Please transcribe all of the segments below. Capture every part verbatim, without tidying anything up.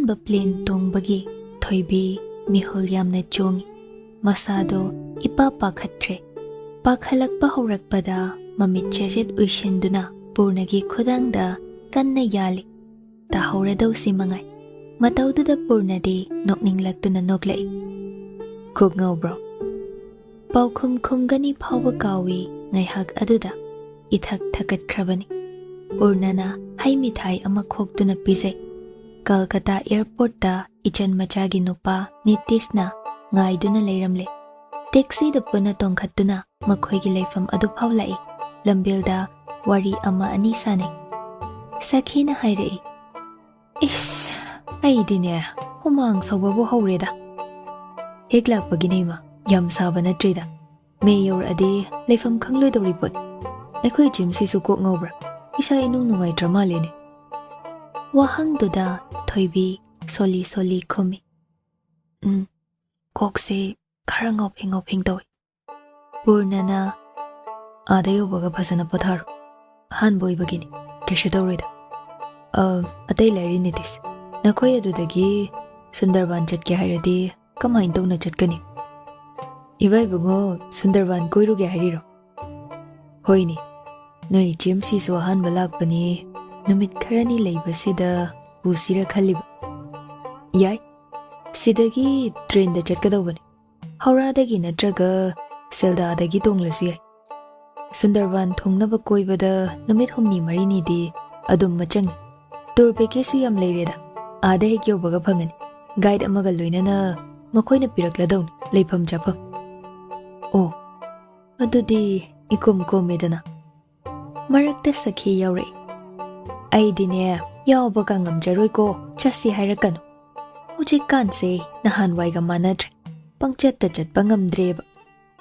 ꯑꯍꯥꯟꯕ ꯄ꯭ꯂꯦꯟ ꯇꯣꯡꯕꯒꯤ ꯊꯣꯏꯕꯤ ꯃꯤꯍꯨꯜ ꯌꯥꯝꯅ ꯆꯣꯡꯉꯤ꯫ ꯃꯁꯥꯗꯣ ꯏꯄꯥ ꯄꯥꯈꯠꯈ꯭ꯔꯦ꯫ ꯄꯥꯈꯠꯂꯛꯄ ꯍꯧꯔꯛꯄꯗ ꯃꯃꯤꯠ ꯆꯦꯖꯦꯠ ꯎꯏꯁꯤꯟꯗꯨꯅ ꯄꯨꯔꯅꯒꯤ ꯈꯨꯗꯥꯡꯗ ꯀꯟꯅ ꯌꯥꯜꯂꯤ꯫ ꯇꯥꯍꯧꯔꯗꯧꯁꯤ ꯃꯉꯥꯏ꯫ ꯃꯇꯧꯗꯨꯗ ꯄꯨꯔꯅꯗꯤ ꯅꯣꯛꯅꯤꯡꯂꯛꯇꯨꯅ ꯅꯣꯛꯂꯛꯏ꯫ "ꯀꯣꯛ ꯉꯥꯎꯕ꯭ꯔꯣ?" ꯄꯥꯎꯈꯨꯝ ꯈꯨꯝꯒꯅꯤ ꯐꯥꯎꯕ ꯀꯥꯎꯏ꯫ ꯉꯥꯏꯍꯥꯛ ꯑꯗꯨꯗ ꯏꯊꯛ ꯊꯛꯀꯠꯈ꯭ꯔꯕꯅꯤ꯫ ꯄꯨꯔꯅꯅ ꯍꯩ ꯃꯤꯊꯥꯏ ꯑꯃ ꯈꯣꯛꯇꯨꯅ ꯄꯤꯖꯩ꯫ ꯀꯜꯀꯇꯥ ꯑꯦꯌꯔꯄꯣꯔꯠꯇ ꯏꯆꯟ ꯃꯆꯥꯒꯤ ꯅꯨꯄꯥ ꯅꯤꯇꯤꯁꯅ ꯉꯥꯏꯗꯨꯅ ꯂꯩꯔꯝꯂꯦ꯫ ꯇꯦꯛꯁꯤꯗ ꯄꯨꯟꯅ ꯇꯣꯡꯈꯠꯇꯨꯅ ꯃꯈꯣꯏꯒꯤ ꯂꯩꯐꯝ ꯑꯗꯨ ꯐꯥꯎ ꯂꯥꯛꯏ꯫ ꯂꯝꯕꯦꯜꯗ ꯋꯥꯔꯤ ꯑꯃ ꯑꯅꯤ ꯁꯥꯟꯅꯩ꯫ ꯁꯈꯤꯅ ꯍꯥꯏꯔꯛꯏ, "ꯏꯁ, ꯑꯩꯗꯤꯅꯦ, ꯍꯨꯃꯥꯡ ꯁꯧꯕꯕꯨ ꯍꯧꯔꯦꯗ꯫ ꯍꯦꯛ ꯂꯥꯛꯄꯒꯤꯅꯦ ꯏꯃꯥ, ꯌꯥꯝ ꯁꯥꯕ ꯅꯠꯇ꯭ꯔꯦꯗ꯫ ꯃꯦ ꯌꯧꯔꯛꯑꯗꯤ ꯂꯩꯐꯝ ꯈꯪꯂꯣꯏꯗꯧꯔꯤ ꯄꯣꯠꯅꯤ꯫ ꯑꯩꯈꯣꯏ ꯖꯤꯝꯁꯤꯁꯨ ꯀꯣꯛ ꯉꯧꯕ꯭ꯔꯥ? ꯏꯁꯥ ꯏꯅꯨꯡ ꯅꯨꯡꯉꯥꯏꯇ꯭ꯔ ꯃꯥꯜꯂꯦꯅꯦ?" ꯋꯥꯍꯪꯗꯨꯗ ꯊꯣꯏꯕꯤ ꯁꯣꯜꯂꯤ ꯁꯣꯜꯂꯤ ꯈꯨꯝꯃꯤ, "ꯎꯝ, ꯀꯣꯛꯁꯦ ꯈꯔ ꯉꯥꯎꯐꯦꯡ ꯉꯥꯎꯐꯦꯡ ꯇꯧꯏ꯫" ꯄꯨꯔꯅꯅ, "ꯑꯥꯗ ꯌꯧꯕꯒ ꯐꯖꯅ ꯄꯣꯊꯥꯔꯣ꯫ ꯑꯍꯥꯟꯕ ꯑꯣꯏꯕꯒꯤꯅꯤ, ꯀꯩꯁꯨ ꯇꯧꯔꯣꯏꯗ꯫ ꯑ, ꯑꯇꯩ ꯂꯥꯏꯔꯤ ꯅꯤꯇꯤꯁ, ꯅꯈꯣꯏ ꯑꯗꯨꯗꯒꯤ ꯁꯨꯟꯗꯔꯕꯥꯟ ꯆꯠꯀꯦ ꯍꯥꯏꯔꯗꯤ ꯀꯃꯥꯏꯅ ꯇꯧꯅ ꯆꯠꯀꯅꯤ?" "ꯏꯕꯥ ꯏꯕꯨꯡꯉꯣ, ꯁꯨꯟꯗꯔꯕꯥꯟ ꯀꯣꯏꯔꯨꯒꯦ ꯍꯥꯏꯔꯤꯔꯣ?" "ꯍꯣꯏꯅꯦ, ꯅꯣꯏ ꯏꯆꯦꯝꯁꯤꯁꯨ ꯑꯍꯥꯟꯕ ꯂꯥꯛꯄꯅꯤ, ꯅꯨꯃꯤꯠ ꯈꯔꯅꯤ ꯂꯩꯕꯁꯤꯗ ꯄꯨꯁꯤꯔ ꯈꯜꯂꯤꯕ꯫" "ꯌꯥꯏ, ꯁꯤꯗꯒꯤ ꯇ꯭ꯔꯦꯟꯗ ꯆꯠꯀꯗꯧꯕꯅꯤ꯫ ꯍꯧꯔꯥꯗꯒꯤ ꯅꯠꯇ꯭ꯔꯒ ꯁꯦꯜꯗꯥꯗꯒꯤ ꯇꯣꯡꯂꯁꯨ ꯌꯥꯏ꯫ ꯁꯨꯟꯗꯔꯕꯥꯟ ꯊꯨꯡꯅꯕ ꯀꯣꯏꯕꯗ ꯅꯨꯃꯤꯠ ꯍꯨꯝꯅꯤ ꯃꯔꯤꯅꯤꯗꯤ ꯑꯗꯨꯝ ꯃꯆꯪꯏ꯫ ꯇꯨꯔ ꯄꯦꯀꯦꯖꯁꯨ ꯌꯥꯝ ꯂꯩꯔꯦꯗ꯫ ꯑꯥꯗ ꯍꯦꯛ ꯌꯧꯕꯒ ꯐꯪꯒꯅꯤ꯫ ꯒꯥꯏꯗ ꯑꯃꯒ ꯂꯣꯏꯅꯅ ꯃꯈꯣꯏꯅ ꯄꯤꯔꯛꯂꯗꯧꯅꯤ ꯂꯩꯐꯝ ꯆꯥꯐꯝ꯫" "ꯑꯣ, ꯑꯗꯨꯗꯤ ꯏꯀꯣꯝ ꯀꯣꯝꯃꯦꯗꯅ꯫" ꯃꯔꯛꯇ ꯁꯈꯤ ꯌꯥꯎꯔꯛꯏ꯫ "ꯑꯩꯗꯤꯅꯦ, ꯌꯥꯎꯕꯒ ꯉꯝꯖꯔꯣꯏꯀꯣ, ꯆꯠꯁꯤ ꯍꯥꯏꯔꯛꯀꯅꯨ꯫ ꯍꯧꯖꯤꯛꯀꯥꯟꯁꯦ ꯅꯍꯥꯟꯋꯥꯏꯒ ꯃꯥꯟꯅꯗ꯭ꯔꯦ꯫ ꯄꯪꯆꯠꯇ ꯆꯠꯄ ꯉꯝꯗ꯭ꯔꯦꯕ꯫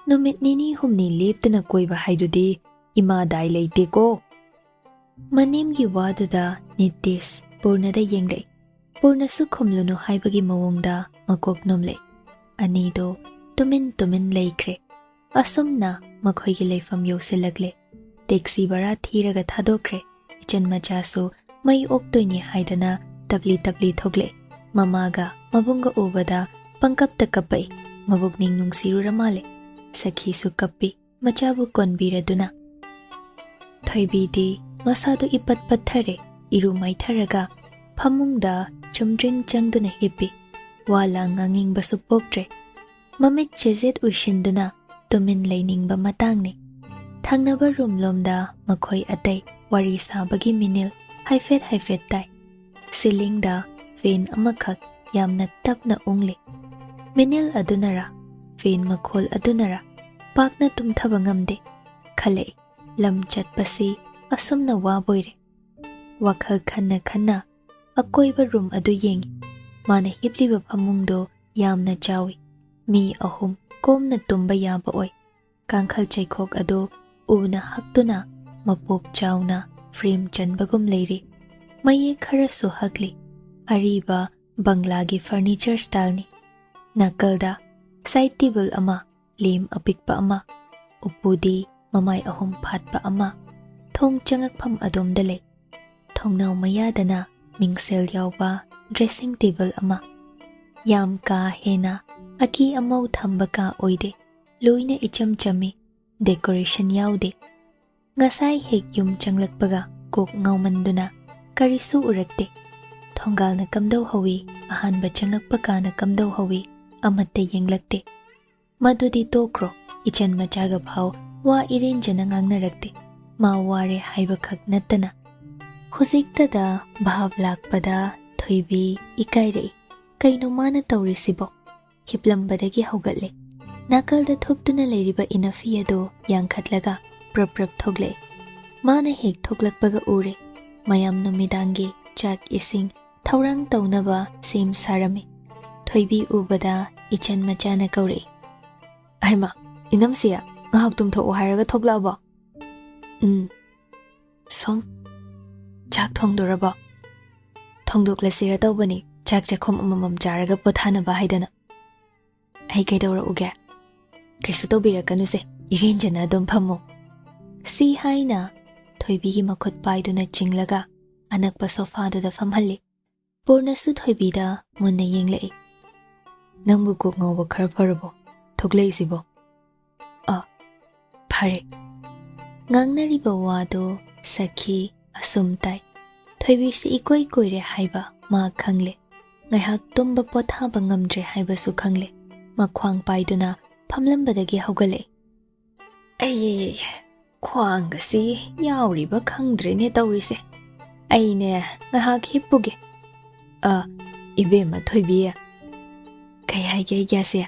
ꯅꯨꯃꯤꯠ ꯅꯤꯅꯤ ꯍꯨꯝꯅꯤ ꯂꯦꯞꯇꯅ ꯀꯣꯏꯕ ꯍꯥꯏꯗꯨꯗꯤ ꯏꯃꯥ ꯗꯥꯏ ꯂꯩꯇꯦꯀꯣ꯫" ꯃꯅꯦꯝꯒꯤ ꯋꯥꯗꯨꯗ ꯅꯤꯇꯤꯁ ꯄꯨꯔꯅꯗ ꯌꯦꯡꯂꯛꯏ꯫ ꯄꯨꯔꯅꯁꯨ ꯈꯨꯝꯂꯨꯅꯨ ꯍꯥꯏꯕꯒꯤ ꯃꯑꯣꯡꯗ ꯃꯀꯣꯛ ꯅꯣꯝꯂꯛꯏ꯫ ꯑꯅꯤꯗꯣ ꯇꯨꯃꯤꯟ ꯇꯨꯃꯤꯟ ꯂꯩꯈ꯭ꯔꯦ꯫ ꯑꯁꯨꯝꯅ ꯃꯈꯣꯏꯒꯤ ꯂꯩꯐꯝ ꯌꯧꯁꯤꯜꯂꯛꯂꯦ꯫ ꯇꯦꯛꯁꯤ ꯚꯔꯥ ꯊꯤꯔꯒ ꯊꯥꯗꯣꯛꯈ꯭ꯔꯦ꯫ ꯏꯆꯟ ꯃꯆꯥꯁꯨ ꯃꯩ ꯑꯣꯛꯇꯣꯏꯅꯤ ꯍꯥꯏꯗꯅ ꯇꯞꯂꯤ ꯇꯞꯂꯤ ꯊꯣꯛꯂꯛꯑꯦ꯫ ꯃꯃꯥꯒ ꯃꯕꯨꯡꯒ ꯎꯕꯗ ꯄꯪꯀꯞꯇ ꯀꯞꯄꯛꯏ꯫ ꯃꯕꯨꯛꯅꯤꯡ ꯅꯨꯡꯁꯤꯔꯨꯔ ꯃꯥꯜꯂꯦ꯫ ꯁꯈꯤꯁꯨ ꯀꯞꯄꯤ, ꯃꯆꯥꯕꯨ ꯀꯣꯟꯕꯤꯔꯗꯨꯅ꯫ ꯊꯣꯏꯕꯤꯗꯤ ꯃꯁꯥꯗꯨ ꯏꯄꯠ ꯄꯠꯊꯔꯦ꯫ ꯏꯔꯨ ꯃꯥꯏꯊꯔꯒ ꯐꯃꯨꯡꯗ ꯆꯨꯝꯗ꯭ꯔꯤꯡ ꯆꯪꯗꯨꯅ ꯍꯤꯞꯄꯤ꯫ ꯋꯥ ꯂꯥꯡ ꯉꯥꯡꯅꯤꯡꯕꯁꯨ ꯄꯣꯛꯇ꯭ꯔꯦ꯫ ꯃꯃꯤꯠ ꯆꯦꯖꯦꯠ ꯎꯏꯁꯤꯟꯗꯨꯅ ꯇꯨꯃꯤꯟ ꯂꯩꯅꯤꯡꯕ ꯃꯇꯥꯡꯅꯤ꯫ ꯊꯪꯅꯕ ꯔꯨꯝꯂꯣꯝꯗ ꯃꯈꯣꯏ ꯑꯇꯩ ꯋꯥꯔꯤ ꯁꯥꯕꯒꯤ ꯃꯤꯅꯤꯜ ꯍꯥꯏꯐꯦꯠ ꯍꯥꯏꯐꯦꯠ ꯇꯥꯏ꯫ ꯁꯤꯂꯤꯡꯗ ꯐꯦꯟ ꯑꯃꯈꯛ ꯌꯥꯝꯅ ꯇꯞꯅ ꯎꯪꯂꯤ꯫ ꯃꯤꯅꯤꯜ ꯑꯗꯨꯅꯔ, ꯐꯦꯟ ꯃꯈꯣꯜ ꯑꯗꯨꯅꯔ, ꯄꯥꯛꯅ ꯇꯨꯝꯊꯕ ꯉꯝꯗꯦ꯫ ꯈꯜꯂꯛꯏ, ꯂꯝ ꯆꯠꯄꯁꯤ ꯑꯁꯨꯝꯅ ꯋꯥꯕꯣꯏꯔꯦ꯫ ꯋꯥꯈꯜ ꯈꯟꯅ ꯈꯟꯅ ꯑꯀꯣꯏꯕ ꯔꯨꯝ ꯑꯗꯨ ꯌꯦꯡꯏ꯫ ꯃꯥꯅ ꯍꯤꯞꯂꯤꯕ ꯐꯃꯨꯡꯗꯨ ꯌꯥꯝꯅ ꯆꯥꯎꯏ꯫ ꯃꯤ ꯑꯍꯨꯝ ꯀꯣꯝꯅ ꯇꯨꯝꯕ ꯌꯥꯕ ꯑꯣꯏ꯫ ꯀꯥꯡꯈꯜ ꯆꯩꯈꯣꯛ ꯑꯗꯨ ꯎꯅ ꯍꯛꯇꯨꯅ ꯃꯄꯣꯞ ꯆꯥꯎꯅ ꯐ꯭ꯔꯦꯝ ꯆꯟꯕꯒꯨꯝ ꯂꯩꯔꯤ꯫ ꯃꯌꯦꯛ ꯈꯔꯁꯨ ꯍꯛꯂꯤ꯫ ꯑꯔꯤꯕ ꯕꯪꯂꯥꯒꯤ ꯐꯔꯅꯤꯆꯔ ꯁ꯭ꯇꯥꯏꯜꯅꯤ꯫ ꯅꯥꯀꯜꯗ ꯁꯥꯏꯗ ꯇꯦꯕꯜ ꯑꯃ, ꯂꯦꯝ ꯑꯄꯤꯛꯄ ꯑꯃ, ꯎꯄꯨꯗꯤ ꯃꯃꯥꯏ ꯑꯍꯨꯝ ꯐꯥꯠꯄ ꯑꯃ, ꯊꯣꯡ ꯆꯪꯉꯛꯐꯝ ꯑꯗꯣꯝꯗ ꯂꯩ꯫ ꯊꯣꯡꯅꯥꯎ ꯃꯌꯥꯗꯅ ꯃꯤꯡꯁꯦꯜ ꯌꯥꯎꯕ ꯗ꯭ꯔꯦꯁꯤꯡ ꯇꯦꯕꯜ ꯑꯃ꯫ ꯌꯥꯝ ꯀꯥ ꯍꯦꯟꯅ ꯑꯀꯤ ꯑꯃꯧ ꯊꯝꯕ ꯀꯥ ꯑꯣꯏꯗꯦ꯫ ꯂꯣꯏꯅ ꯏꯆꯝ ꯆꯝꯃꯤ꯫ ꯗꯦꯀꯣꯔꯦꯁꯟ ꯌꯥꯎꯗꯦ꯫ ꯉꯁꯥꯏ ꯍꯦꯛ ꯌꯨꯝ ꯆꯪꯂꯛꯄꯒ ꯀꯣꯛ ꯉꯥꯎꯃꯟꯗꯨꯅ ꯀꯔꯤꯁꯨ ꯎꯔꯛꯇꯦ꯫ ꯊꯣꯡꯒꯥꯜꯅ ꯀꯝꯗꯧ ꯍꯧꯏ, ꯑꯍꯥꯟꯕ ꯆꯪꯉꯛꯄ ꯀꯥꯅ ꯀꯝꯗꯧ ꯍꯧꯏ, ꯑꯃꯠꯇ ꯌꯦꯡꯂꯛꯇꯦ꯫ ꯃꯗꯨꯗꯤ ꯇꯣꯛꯈ꯭ꯔꯣ, ꯏꯆꯟ ꯃꯆꯥꯒ ꯐꯥꯎ ꯋꯥ ꯏꯔꯦꯟꯖꯅ ꯉꯥꯡꯅꯔꯛꯇꯦ꯫ ꯃꯥ ꯋꯥꯔꯦ ꯍꯥꯏꯕꯈꯛ ꯅꯠꯇꯅ꯫ ꯍꯧꯖꯤꯛꯇꯗ ꯚꯥꯞ ꯂꯥꯛꯄꯗ ꯊꯣꯏꯕꯤ ꯏꯀꯥꯏꯔꯛꯏ꯫ ꯀꯩꯅꯣ ꯃꯥꯅ ꯇꯧꯔꯤꯁꯤꯕꯣ? ꯍꯤꯞꯂꯝꯕꯗꯒꯤ ꯍꯧꯒꯠꯂꯦ꯫ ꯅꯥꯀꯜꯗ ꯊꯨꯞꯇꯨꯅ ꯂꯩꯔꯤꯕ ꯏꯅꯐꯤ ꯑꯗꯨ ꯌꯥꯡꯈꯠꯂꯒ ꯄ꯭ꯔꯞ ꯄ꯭ꯔꯞ ꯊꯣꯛꯂꯛꯑꯦ꯫ ꯃꯥꯅ ꯍꯦꯛ ꯊꯣꯛꯂꯛꯄꯒ ꯎꯔꯦ꯫ ꯃꯌꯥꯝ ꯅꯨꯃꯤꯗꯥꯡꯒꯤ ꯆꯥꯛ ꯏꯁꯤꯡ ꯊꯧꯔꯥꯡ ꯇꯧꯅꯕ ꯁꯦꯝ ꯁꯥꯔꯝꯃꯤ꯫ ꯊꯣꯏꯕꯤ ꯎꯕꯗ ꯏꯆꯟ ꯃꯆꯥꯅ ꯀꯧꯔꯛꯏ, "ꯑꯍꯩꯃꯥ, ꯏꯅꯝꯁꯤ ꯉꯥꯏꯍꯥꯛ ꯇꯨꯝꯊꯣꯛꯑꯣ ꯍꯥꯏꯔꯒ ꯊꯣꯛꯂꯛꯑꯕꯣ?" "ꯎꯝ꯫ ꯁꯣꯝ, ꯆꯥꯛ ꯊꯣꯡꯗꯣꯔꯕꯣ?" "ꯊꯣꯡꯗꯣꯛꯂꯁꯤꯔ ꯇꯧꯕꯅꯤ, ꯆꯥꯛ ꯆꯥꯛꯈꯨꯝ ꯑꯃꯃꯝ ꯆꯥꯔꯒ ꯄꯣꯊꯥꯅꯕ ꯍꯥꯏꯗꯅ꯫" "ꯑꯩ ꯀꯩꯗꯧꯔꯛꯎꯒꯦ?" "ꯀꯩꯁꯨ ꯇꯧꯕꯤꯔꯛꯀꯅꯨꯁꯦ, ꯏꯔꯦꯟꯖꯅ ꯑꯗꯨꯝ ꯐꯝꯃꯨ꯫" ꯁꯤ ꯍꯥꯏꯅ ꯊꯣꯏꯕꯤꯒꯤ ꯃꯈꯨꯠ ꯄꯥꯏꯗꯨꯅ ꯆꯤꯡꯂꯒ ꯑꯅꯛꯄ ꯁꯣꯐꯥꯗꯨꯗ ꯐꯝꯍꯜꯂꯤ꯫ ꯄꯨꯔꯅꯁꯨ ꯊꯣꯏꯕꯤꯗ ꯃꯨꯟꯅ ꯌꯦꯡꯂꯛꯏ꯫ "ꯅꯪꯕꯨ ꯀꯣꯛ ꯉꯥꯎꯕ ꯈꯔ ꯐꯔꯕꯣ? ꯊꯣꯛꯂꯛꯏꯁꯤꯕꯣ?" "ꯑ, ꯐꯔꯦ꯫" ꯉꯥꯡꯅꯔꯤꯕ ꯋꯥꯗꯣ ꯁꯈꯤ ꯑꯁꯨꯝ ꯇꯥꯏ꯫ ꯊꯣꯏꯕꯤꯁꯤ ꯏꯀꯣꯏ ꯀꯣꯏꯔꯦ ꯍꯥꯏꯕ ꯃꯥ ꯈꯪꯂꯦ꯫ ꯉꯥꯏꯍꯥꯛ ꯇꯨꯝꯕ ꯄꯣꯊꯥꯕ ꯉꯝꯗ꯭ꯔꯦ ꯍꯥꯏꯕꯁꯨ ꯈꯪꯂꯦ꯫ ꯃꯈ꯭ꯋꯥꯡ ꯄꯥꯏꯗꯨꯅ ꯐꯝꯂꯝꯕꯗꯒꯤ ꯍꯧꯒꯠꯂꯛꯏ꯫ "ꯑꯩ ꯈ꯭ꯋꯥꯡꯒꯁꯤ ꯌꯥꯎꯔꯤꯕ ꯈꯪꯗ꯭ꯔꯦꯅꯦ ꯇꯧꯔꯤꯁꯦ꯫ ꯑꯩꯅꯦ ꯉꯥꯏꯍꯥꯛ ꯍꯤꯞꯄꯨꯒꯦ꯫ ꯑ, ꯏꯕꯦꯝꯃ ꯊꯣꯏꯕꯤ꯫" "ꯀꯩ ꯍꯥꯏꯒꯦ ꯏꯒ꯭ꯌꯥꯁꯤ?"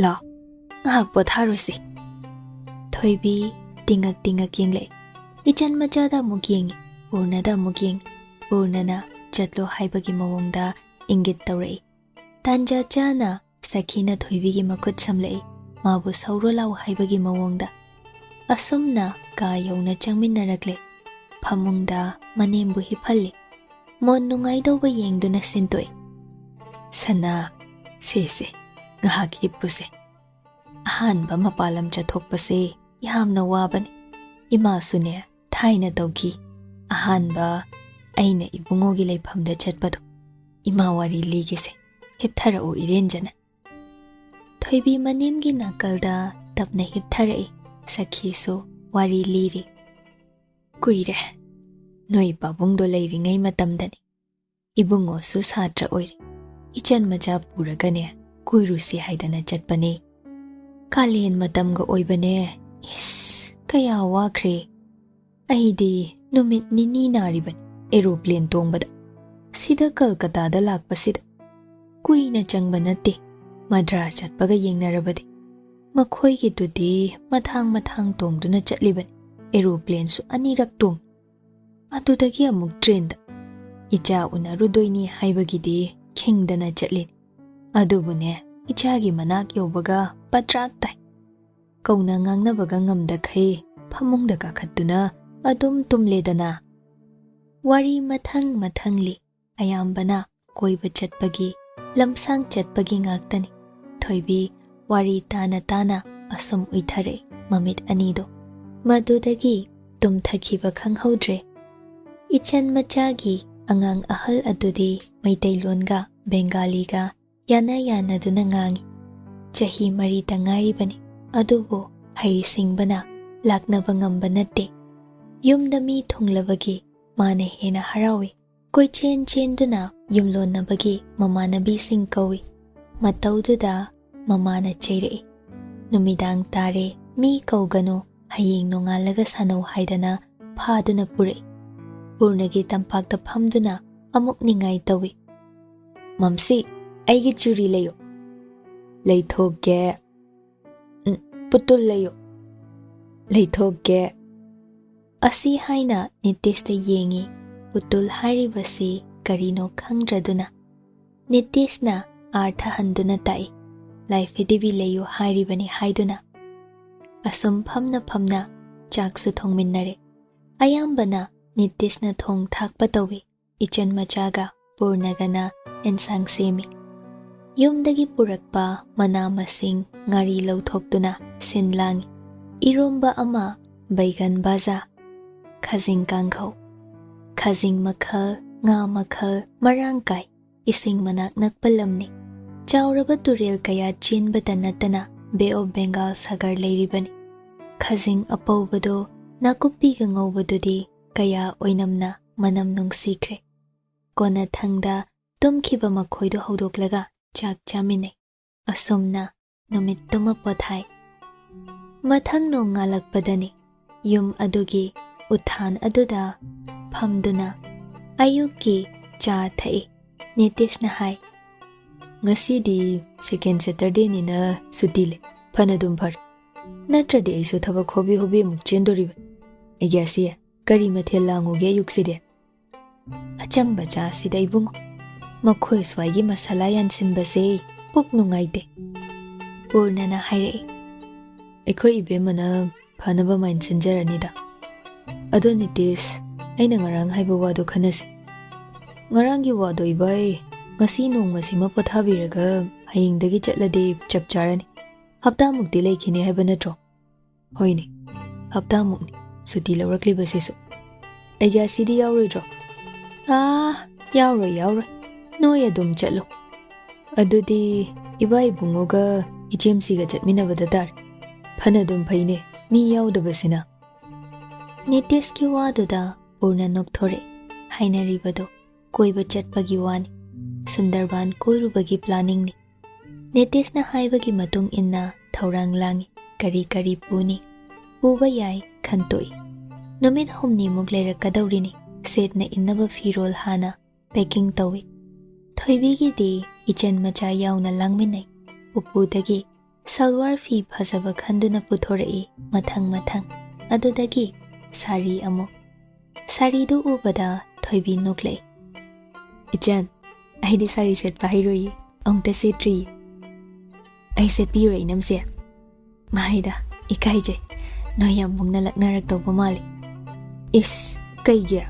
"ꯂꯥꯎ, ꯉꯥꯏꯍꯥꯛ ꯄꯣꯊꯥꯔꯨꯁꯤ꯫" ꯊꯣꯏꯕꯤ ꯇꯤꯡꯉꯛ ꯇꯤꯡꯉꯛ ꯌꯦꯡꯂꯛꯏ꯫ ꯏꯆꯟ ꯃꯆꯥꯗ ꯑꯃꯨꯛ ꯌꯦꯡꯉꯤ, ꯄꯨꯔꯅꯗ ꯑꯃꯨꯛ ꯌꯦꯡꯉꯤ꯫ ꯄꯨꯔꯅꯅ ꯆꯠꯂꯣ ꯍꯥꯏꯕꯒꯤ ꯃꯑꯣꯡꯗ ꯏꯪꯒꯤꯠ ꯇꯧꯔꯛꯏ꯫ ꯇꯥꯟꯖꯥ ꯆꯥꯅ ꯁꯈꯤꯅ ꯊꯣꯏꯕꯤꯒꯤ ꯃꯈꯨꯠ ꯁꯝꯂꯛꯏ, ꯃꯥꯕꯨ ꯁꯧꯔꯣ ꯂꯥꯎ ꯍꯥꯏꯕꯒꯤ ꯃꯑꯣꯡꯗ꯫ ꯑꯁꯨꯝꯅ ꯀꯥ ꯌꯧꯅ ꯆꯪꯃꯤꯟꯅꯔꯛꯂꯦ꯫ ꯐꯃꯨꯡꯗ ꯃꯅꯦꯝꯕꯨ ꯍꯤꯞꯍꯜꯂꯤ꯫ ꯃꯣꯟ ꯅꯨꯡꯉꯥꯏꯗꯧꯕ ꯌꯦꯡꯗꯨꯅ ꯁꯤꯟꯇꯣꯛꯏ꯫ "ꯁꯅꯥ, ꯁꯦ ꯁꯦ, ꯉꯥꯏꯍꯥꯛ ꯍꯤꯞꯄꯨꯁꯦ꯫ ꯑꯍꯥꯟꯕ ꯃꯄꯥꯟ ꯂꯝ ꯆꯠꯊꯣꯛꯄꯁꯦ ꯌꯥꯝꯅ ꯋꯥꯕꯅꯤ꯫ ꯏꯃꯥꯁꯨꯅꯦ ꯊꯥꯏꯅ ꯇꯧꯈꯤ꯫ ꯑꯍꯥꯟꯕ ꯑꯩꯅ ꯏꯕꯨꯡꯉꯣꯒꯤ ꯂꯩꯐꯝꯗ ꯆꯠꯄꯗꯣ꯫ ꯏꯃꯥ ꯋꯥꯔꯤ ꯂꯤꯒꯦꯁꯦ꯫ ꯍꯤꯞꯊꯔꯛꯎ ꯏꯔꯦꯟꯖꯅ꯫" ꯊꯣꯏꯕꯤ ꯃꯅꯦꯝꯒꯤ ꯅꯥꯀꯜꯗ ꯇꯞꯅ ꯍꯤꯞꯊꯔꯛꯏ꯫ ꯁꯈꯤꯁꯨ ꯋꯥꯔꯤ ꯂꯤꯔꯤ꯫ "ꯀꯨꯏꯔꯦ꯫ ꯅꯣꯏ ꯄꯥꯕꯨꯡꯗꯣ ꯂꯩꯔꯤꯉꯩ ꯃꯇꯝꯗꯅꯤ꯫ ꯏꯕꯨꯡꯉꯣꯁꯨ ꯁꯥꯇ꯭ꯔ ꯑꯣꯏꯔꯤ꯫ ꯏꯆꯟ ꯃꯆꯥ ꯄꯨꯔꯒꯅꯦ ꯀꯣꯏꯔꯨꯁꯤ ꯍꯥꯏꯗꯅ ꯆꯠꯄꯅꯦ꯫ ꯀꯥꯂꯦꯟ ꯃꯇꯝꯒ ꯑꯣꯏꯕꯅꯦ꯫ ꯏꯁ, ꯀꯌꯥ ꯋꯥꯈ꯭ꯔꯦ꯫ ꯑꯩꯗꯤ ꯅꯨꯃꯤꯠ ꯅꯤꯅꯤ ꯅꯥꯔꯤꯕꯅꯤ ꯑꯦꯔꯣꯄ꯭ꯂꯦꯟ ꯇꯣꯡꯕꯗ꯫ ꯁꯤꯗ ꯀꯜꯀꯇꯥꯗ ꯂꯥꯛꯄꯁꯤꯗ ꯀꯨꯏꯅ ꯆꯪꯕ ꯅꯠꯇꯦ, ꯃꯗ꯭ꯔꯥ ꯆꯠꯄꯒ ꯌꯦꯡꯅꯔꯕꯗꯤ꯫ ꯃꯈꯣꯏꯒꯤꯗꯨꯗꯤ ꯃꯊꯥꯡ ꯃꯊꯥꯡ ꯇꯣꯡꯗꯨꯅ ꯆꯠꯂꯤꯕꯅꯤ꯫ ꯑꯦꯔꯣꯄ꯭ꯂꯦꯟꯁꯨ ꯑꯅꯤꯔꯛ ꯇꯣꯡꯏ꯫ ꯑꯗꯨꯗꯒꯤ ꯑꯃꯨꯛ ꯇ꯭ꯔꯦꯟꯗ꯫ ꯏꯆꯥ ꯎꯅꯔꯨꯗꯣꯏꯅꯤ ꯍꯥꯏꯕꯒꯤꯗꯤ ꯈꯤꯡꯗꯅ ꯆꯠꯂꯤꯅꯤ꯫ ꯑꯗꯨꯕꯨꯅꯦ, ꯏꯆꯥꯒꯤ ꯃꯅꯥꯛ ꯌꯧꯕꯒ ꯄꯗ꯭ꯔꯥꯛ ꯇꯥꯏ꯫ ꯀꯧꯅ ꯉꯥꯡꯅꯕꯒ ꯉꯝꯗꯈꯩ ꯐꯃꯨꯡꯗ ꯀꯥꯈꯠꯇꯨꯅ ꯑꯗꯨꯝ ꯇꯨꯝꯂꯦꯗꯅ꯫" ꯋꯥꯔꯤ ꯃꯊꯪ ꯃꯊꯪ ꯂꯤ꯫ ꯑꯌꯥꯝꯕꯅ ꯀꯣꯏꯕ ꯆꯠꯄꯒꯤ, ꯂꯝꯁꯥꯡ ꯆꯠꯄꯒꯤ ꯉꯥꯛꯇꯅꯤ꯫ ꯊꯣꯏꯕꯤ ꯋꯥꯔꯤ ꯇꯥꯅ ꯇꯥꯅ ꯑꯁꯨꯝ ꯎꯏꯊꯔꯛꯏ ꯃꯃꯤꯠ ꯑꯅꯤꯗꯣ꯫ ꯃꯗꯨꯗꯒꯤ ꯇꯨꯝꯊꯈꯤꯕ ꯈꯪꯍꯧꯗ꯭ꯔꯦ꯫ ꯏꯆꯟ ꯃꯆꯥꯒꯤ ꯑꯉꯥꯡ ꯑꯍꯜ ꯑꯗꯨꯗꯤ ꯃꯩꯇꯩꯂꯣꯟꯒ ꯕꯦꯡꯒꯥꯂꯤꯒ ꯌꯥꯅ ꯌꯥꯅꯗꯨꯅ ꯉꯥꯡꯏ꯫ ꯆꯍꯤ ꯃꯔꯤꯇ ꯉꯥꯏꯔꯤꯕꯅꯤ, ꯑꯗꯨꯕꯨ ꯍꯩꯁꯤꯡꯕꯅ ꯂꯥꯛꯅꯕ ꯉꯝꯕ ꯅꯠꯇꯦ꯫ ꯌꯨꯝꯗ ꯃꯤ ꯊꯨꯡꯂꯕꯒꯤ ꯃꯥꯅ ꯍꯦꯟꯅ ꯍꯔꯥꯎꯏ꯫ ꯀꯣꯏꯆꯦꯟ ꯆꯦꯟꯗꯨꯅ ꯌꯨꯝꯂꯣꯟꯅꯕꯒꯤ ꯃꯃꯥꯟꯅꯕꯤꯁꯤꯡ ꯀꯧꯏ꯫ ꯃꯇꯧꯗꯨꯗ ꯃꯃꯥꯅ ꯆꯩꯔꯛꯏ, "ꯅꯨꯃꯤꯗꯥꯡ ꯇꯥꯔꯦ, ꯃꯤ ꯀꯧꯒꯅꯨ, ꯍꯌꯦꯡ ꯅꯣꯡꯉꯥꯜꯂꯒ ꯁꯥꯟꯅꯧ" ꯍꯥꯏꯗꯅ ꯐꯥꯗꯨꯅ ꯄꯨꯔꯛꯏ꯫ ꯄꯨꯔꯅꯒꯤ ꯇꯝꯄꯥꯛꯇ ꯐꯝꯗꯨꯅ ꯑꯃꯨꯛ ꯅꯤꯡꯉꯥꯏ ꯇꯧꯏ꯫ "ꯃꯝꯁꯤ, ꯑꯩꯒꯤ ꯆꯨꯔꯤ ꯂꯩꯌꯨ꯫" "ꯂꯩꯊꯣꯛꯀꯦ꯫" "ꯎꯝ, ꯄꯨꯇꯨꯜ ꯂꯩꯌꯨ꯫" "ꯂꯩꯊꯣꯛꯀꯦ꯫" ꯑꯁꯤ ꯍꯥꯏꯅ ꯅꯤꯇꯤꯁꯇ ꯌꯦꯡꯏ꯫ ꯄꯨꯇꯨꯜ ꯍꯥꯏꯔꯤꯕꯁꯤ ꯀꯔꯤꯅꯣ ꯈꯪꯗ꯭ꯔꯗꯨꯅ꯫ ꯅꯤꯇꯤꯁꯅ ꯑꯥꯔꯊ ꯍꯟꯗꯨꯅ ꯇꯥꯛꯏ, "ꯂꯥꯏꯐꯤꯗꯤꯕꯤ ꯂꯩꯌꯨ ꯍꯥꯏꯔꯤꯕꯅꯤ" ꯍꯥꯏꯗꯨꯅ꯫ ꯑꯁꯨꯝ ꯐꯝꯅ ꯐꯝꯅ ꯆꯥꯛꯁꯨ ꯊꯣꯡꯃꯤꯟꯅꯔꯦ꯫ ꯑꯌꯥꯝꯕꯅ ꯅꯤꯇꯤꯁꯅ ꯊꯣꯡ ꯊꯥꯛꯄ ꯇꯧꯏ꯫ ꯏꯆꯟ ꯃꯆꯥꯒ ꯄꯨꯔꯅꯒꯅ ꯑꯦꯟꯁꯥꯡ ꯁꯦꯝꯃꯤ꯫ ꯌꯨꯝꯗꯒꯤ ꯄꯨꯔꯛꯄ ꯃꯅꯥ ꯃꯁꯤꯡ, ꯉꯥꯔꯤ ꯂꯧꯊꯣꯛꯇꯨꯅ ꯁꯤꯟ ꯂꯥꯡꯏ꯫ ꯏꯔꯣꯝꯕ ꯑꯃ, ꯕꯩꯒꯟ ꯚꯥꯖꯥ, ꯈꯥꯖꯤꯡ ꯀꯥꯡꯍꯧ꯫ ꯈꯥꯖꯤꯡ ꯃꯈꯜ, ꯉꯥ ꯃꯈꯜ ꯃꯔꯥꯡ ꯀꯥꯏ꯫ ꯏꯁꯤꯡ ꯃꯅꯥꯛ ꯅꯛꯄ ꯂꯝꯅꯤ꯫ ꯆꯥꯎꯔꯕ ꯇꯨꯔꯦꯜ ꯀꯌꯥ ꯆꯦꯟꯕꯇ ꯅꯠꯇꯅ ꯕꯦ ꯑꯣꯐ ꯕꯦꯡꯒꯥꯜ ꯁꯥꯒꯔ ꯂꯩꯔꯤꯕꯅꯤ꯫ ꯈꯥꯖꯤꯡ ꯑꯄꯧꯕꯗꯣ ꯅꯥꯀꯨꯞꯄꯤꯒ ꯉꯧꯕꯗꯨꯗꯤ ꯀꯌꯥ ꯑꯣꯏꯅꯝꯅ ꯃꯅꯝ ꯅꯨꯡꯁꯤꯈ꯭ꯔꯦ꯫ ꯀꯣꯟꯅꯊꯪꯗ ꯇꯨꯝꯈꯤꯕ ꯃꯈꯣꯏꯗꯨ ꯍꯧꯗꯣꯛꯂꯒ ꯆꯥꯛ ꯆꯥꯃꯤꯟꯅꯩ꯫ ꯑꯁꯨꯝꯅ ꯅꯨꯃꯤꯠꯇꯨꯃ ꯄꯣꯊꯥꯏ꯫ ꯃꯊꯪ ꯅꯣꯡꯉꯥꯜꯂꯛꯄꯗꯅꯤ ꯌꯨꯝ ꯑꯗꯨꯒꯤ ꯎꯊꯥꯟ ꯑꯗꯨꯗ ꯐꯝꯗꯨꯅ ꯑꯌꯨꯛꯀꯤ ꯆꯥ ꯊꯛꯏ꯫ ꯅꯤꯇꯤꯁꯅ ꯍꯥꯏ, "ꯉꯁꯤꯗꯤ ꯁꯦꯀꯦꯟ ꯁꯦꯇꯔꯗꯦꯅꯤꯅ ꯁꯨꯇꯤ ꯂꯩ꯫ ꯐꯅꯗꯨꯝ ꯐꯔꯦ꯫ ꯅꯠꯇ꯭ꯔꯗꯤ ꯑꯩꯁꯨ ꯊꯕꯛ ꯍꯣꯕꯤ ꯍꯣꯕꯤ ꯑꯃꯨꯛ ꯆꯦꯟꯗꯣꯔꯤꯕꯅꯤ꯫ ꯑꯩꯒꯤ ꯑꯁꯤ ꯀꯔꯤ ꯃꯊꯦꯜ ꯂꯥꯡꯉꯨꯒꯦ ꯑꯌꯨꯛꯁꯤꯗꯤ?" "ꯑꯆꯝꯕ ꯆꯥꯁꯤꯗ ꯏꯕꯨꯡꯉꯣ꯫ ꯃꯈꯣꯏ ꯁ꯭ꯋꯥꯏꯒꯤ ꯃꯁꯥꯂꯥ ꯌꯥꯟꯁꯤꯟꯕꯁꯦ ꯄꯨꯛ ꯅꯨꯡꯉꯥꯏꯇꯦ꯫" ꯄꯨꯔꯅꯅ ꯍꯥꯏꯔꯛꯏ꯫ "ꯑꯩꯈꯣꯏ ꯏꯕꯦꯝꯃꯅ ꯐꯅꯕ ꯃꯥꯏꯟ ꯁꯤꯟꯖꯔꯅꯤꯗ꯫ ꯑꯗꯣ ꯅꯤꯇꯤꯁ, ꯑꯩꯅ ꯉꯔꯥꯡ ꯍꯥꯏꯕ ꯋꯥꯗꯣ ꯈꯟꯅꯁꯤ꯫ ꯉꯔꯥꯡꯒꯤ ꯋꯥꯗꯣ ꯏꯕꯥꯏ, ꯉꯁꯤ ꯅꯣꯡꯃꯁꯤꯃ ꯄꯣꯊꯥꯕꯤꯔꯒ ꯍꯌꯦꯡꯗꯒꯤ ꯆꯠꯂꯗꯤ ꯆꯞ ꯆꯥꯔꯅꯤ꯫ ꯍꯞꯇꯥꯃꯨꯛꯇꯤ ꯂꯩꯈꯤꯅꯤ ꯍꯥꯏꯕ ꯅꯠꯇ꯭ꯔꯣ?" "ꯍꯣꯏꯅꯦ, ꯍꯞꯇꯥꯃꯨꯛꯅꯤ ꯁꯨꯇꯤ ꯂꯧꯔꯛꯂꯤꯕꯁꯤꯁꯨ꯫ ꯑꯩꯒꯤ ꯑꯁꯤꯗꯤ ꯌꯥꯎꯔꯣꯏꯗ꯭ꯔꯣ?" ꯑꯥ, ꯌꯥꯎꯔꯣꯏ, ꯌꯥꯎꯔꯣꯏ꯫ ꯅꯣꯏ ꯑꯗꯨꯝ ꯆꯠꯂꯣ꯫ ꯑꯗꯨꯗꯤ ꯏꯕꯥ ꯏꯕꯨꯡꯉꯣꯒ ꯏꯆꯦꯝꯁꯤꯒ ꯆꯠꯃꯤꯟꯅꯕꯗ ꯇꯥꯔꯦ꯫ ꯐꯅ ꯑꯗꯨꯝ ꯐꯩꯅꯦ, ꯃꯤ ꯌꯥꯎꯗꯕꯁꯤꯅ꯫ ꯅꯤꯇꯤꯁꯀꯤ ꯋꯥꯗꯨꯗ ꯄꯨꯔꯅ ꯅꯣꯛꯊꯣꯔꯛꯑꯦ꯫ ꯍꯥꯏꯅꯔꯤꯕꯗꯣ ꯀꯣꯏꯕ ꯆꯠꯄꯒꯤ ꯋꯥꯅꯤ꯫ ꯁꯨꯟꯗꯔꯕꯥꯟ ꯀꯣꯏꯔꯨꯕꯒꯤ ꯄ꯭ꯂꯥꯅꯤꯡꯅꯤ꯫ ꯅꯤꯇꯤꯁꯅ ꯍꯥꯏꯕꯒꯤ ꯃꯇꯨꯡ ꯏꯟꯅ ꯊꯧꯔꯥꯡ ꯂꯥꯡꯏ꯫ ꯀꯔꯤ ꯀꯔꯤ ꯄꯨꯅꯤ? ꯄꯨꯕ ꯌꯥꯏ ꯈꯟꯇꯣꯛꯏ꯫ ꯅꯨꯃꯤꯠ ꯍꯨꯝꯅꯤꯃꯨꯛ ꯂꯩꯔꯛꯀꯗꯧꯔꯤꯅꯤ꯫ ꯁꯦꯠꯅ ꯏꯟꯅꯕ ꯐꯤꯔꯣꯜ ꯍꯥꯟꯅ ꯄꯦꯀꯤꯡ ꯇꯧꯏ꯫ ꯊꯣꯏꯕꯤꯒꯤꯗꯤ ꯏꯆꯟ ꯃꯆꯥ ꯌꯥꯎꯅ ꯂꯥꯡꯃꯤꯟꯅꯩ꯫ ꯎꯄꯨꯗꯒꯤ ꯁꯜꯋꯥꯔ ꯐꯤ ꯐꯖꯕ ꯈꯟꯗꯨꯅ ꯄꯨꯊꯣꯔꯛꯏ ꯃꯊꯪ ꯃꯊꯪ꯫ ꯑꯗꯨꯗꯒꯤ ꯁꯥꯔꯤ ꯑꯃꯨꯛ꯫ ꯁꯥꯔꯤꯗꯨ ꯎꯕꯗ ꯊꯣꯏꯕꯤ ꯅꯣꯛꯂꯛꯏ꯫ "ꯏꯆꯟ, ꯑꯩꯗꯤ ꯁꯥꯔꯤ ꯁꯦꯠꯄ ꯍꯩꯔꯣꯏꯌꯦ, ꯑꯃꯨꯛꯇ ꯁꯦꯠꯇ꯭ꯔꯤꯌꯦ꯫ ꯑꯩ ꯁꯦꯠꯄꯤꯌꯨꯔ ꯏꯅꯝꯁꯦ?" "ꯃꯥꯏꯗ, ꯏꯀꯥꯏꯖꯩ, ꯅꯣꯏ ꯌꯥꯝꯕꯨꯡꯅ ꯂꯛꯅꯔꯛꯇꯧꯕ ꯃꯥꯜꯂꯤ꯫" "ꯏꯁ, ꯀꯩꯒꯤ?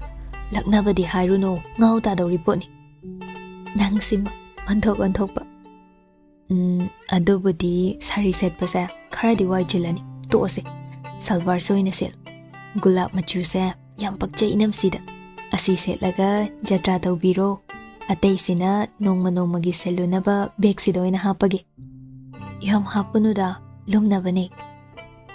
ꯂꯛꯅꯕꯗꯤ ꯍꯥꯏꯔꯨꯅꯨ, ꯉꯥꯎ ꯇꯥꯗꯧꯔꯤ ꯄꯣꯠꯅꯤ꯫ ꯅꯪꯁꯤꯃ ꯑꯣꯟꯊꯣꯛ ꯑꯣꯟꯊꯣꯛꯄ꯫ ꯎꯝ, ꯑꯗꯨꯕꯨꯗꯤ ꯁꯥꯔꯤ ꯁꯦꯠꯄꯁꯦ ꯈꯔꯗꯤ ꯋꯥꯏ ꯆꯤꯜꯂꯅꯤ, ꯇꯣꯛꯑꯁꯦ꯫ ꯁꯜꯋꯥꯔꯁꯦ ꯑꯣꯏꯅ ꯁꯦꯠꯂꯨ꯫ ꯒꯨꯂꯥꯞ ꯃꯆꯨꯁꯦ ꯌꯥꯝ ꯄꯛꯆꯩ ꯏꯅꯝꯁꯤꯗ꯫ ꯑꯁꯤ ꯁꯦꯠꯂꯒ ꯖꯇ꯭ꯔꯥ ꯇꯧꯕꯤꯔꯣ꯫ ꯑꯇꯩꯁꯤꯅ ꯅꯣꯡꯃ ꯅꯣꯡꯃꯒꯤ ꯁꯦꯠꯂꯨꯅꯕ ꯕꯦꯒꯁꯤꯗ ꯑꯣꯏꯅ ꯍꯥꯞꯄꯒꯦ꯫" "ꯌꯥꯝ ꯍꯥꯞꯄꯨꯅꯨꯗ, ꯂꯨꯝꯅꯕꯅꯦ꯫"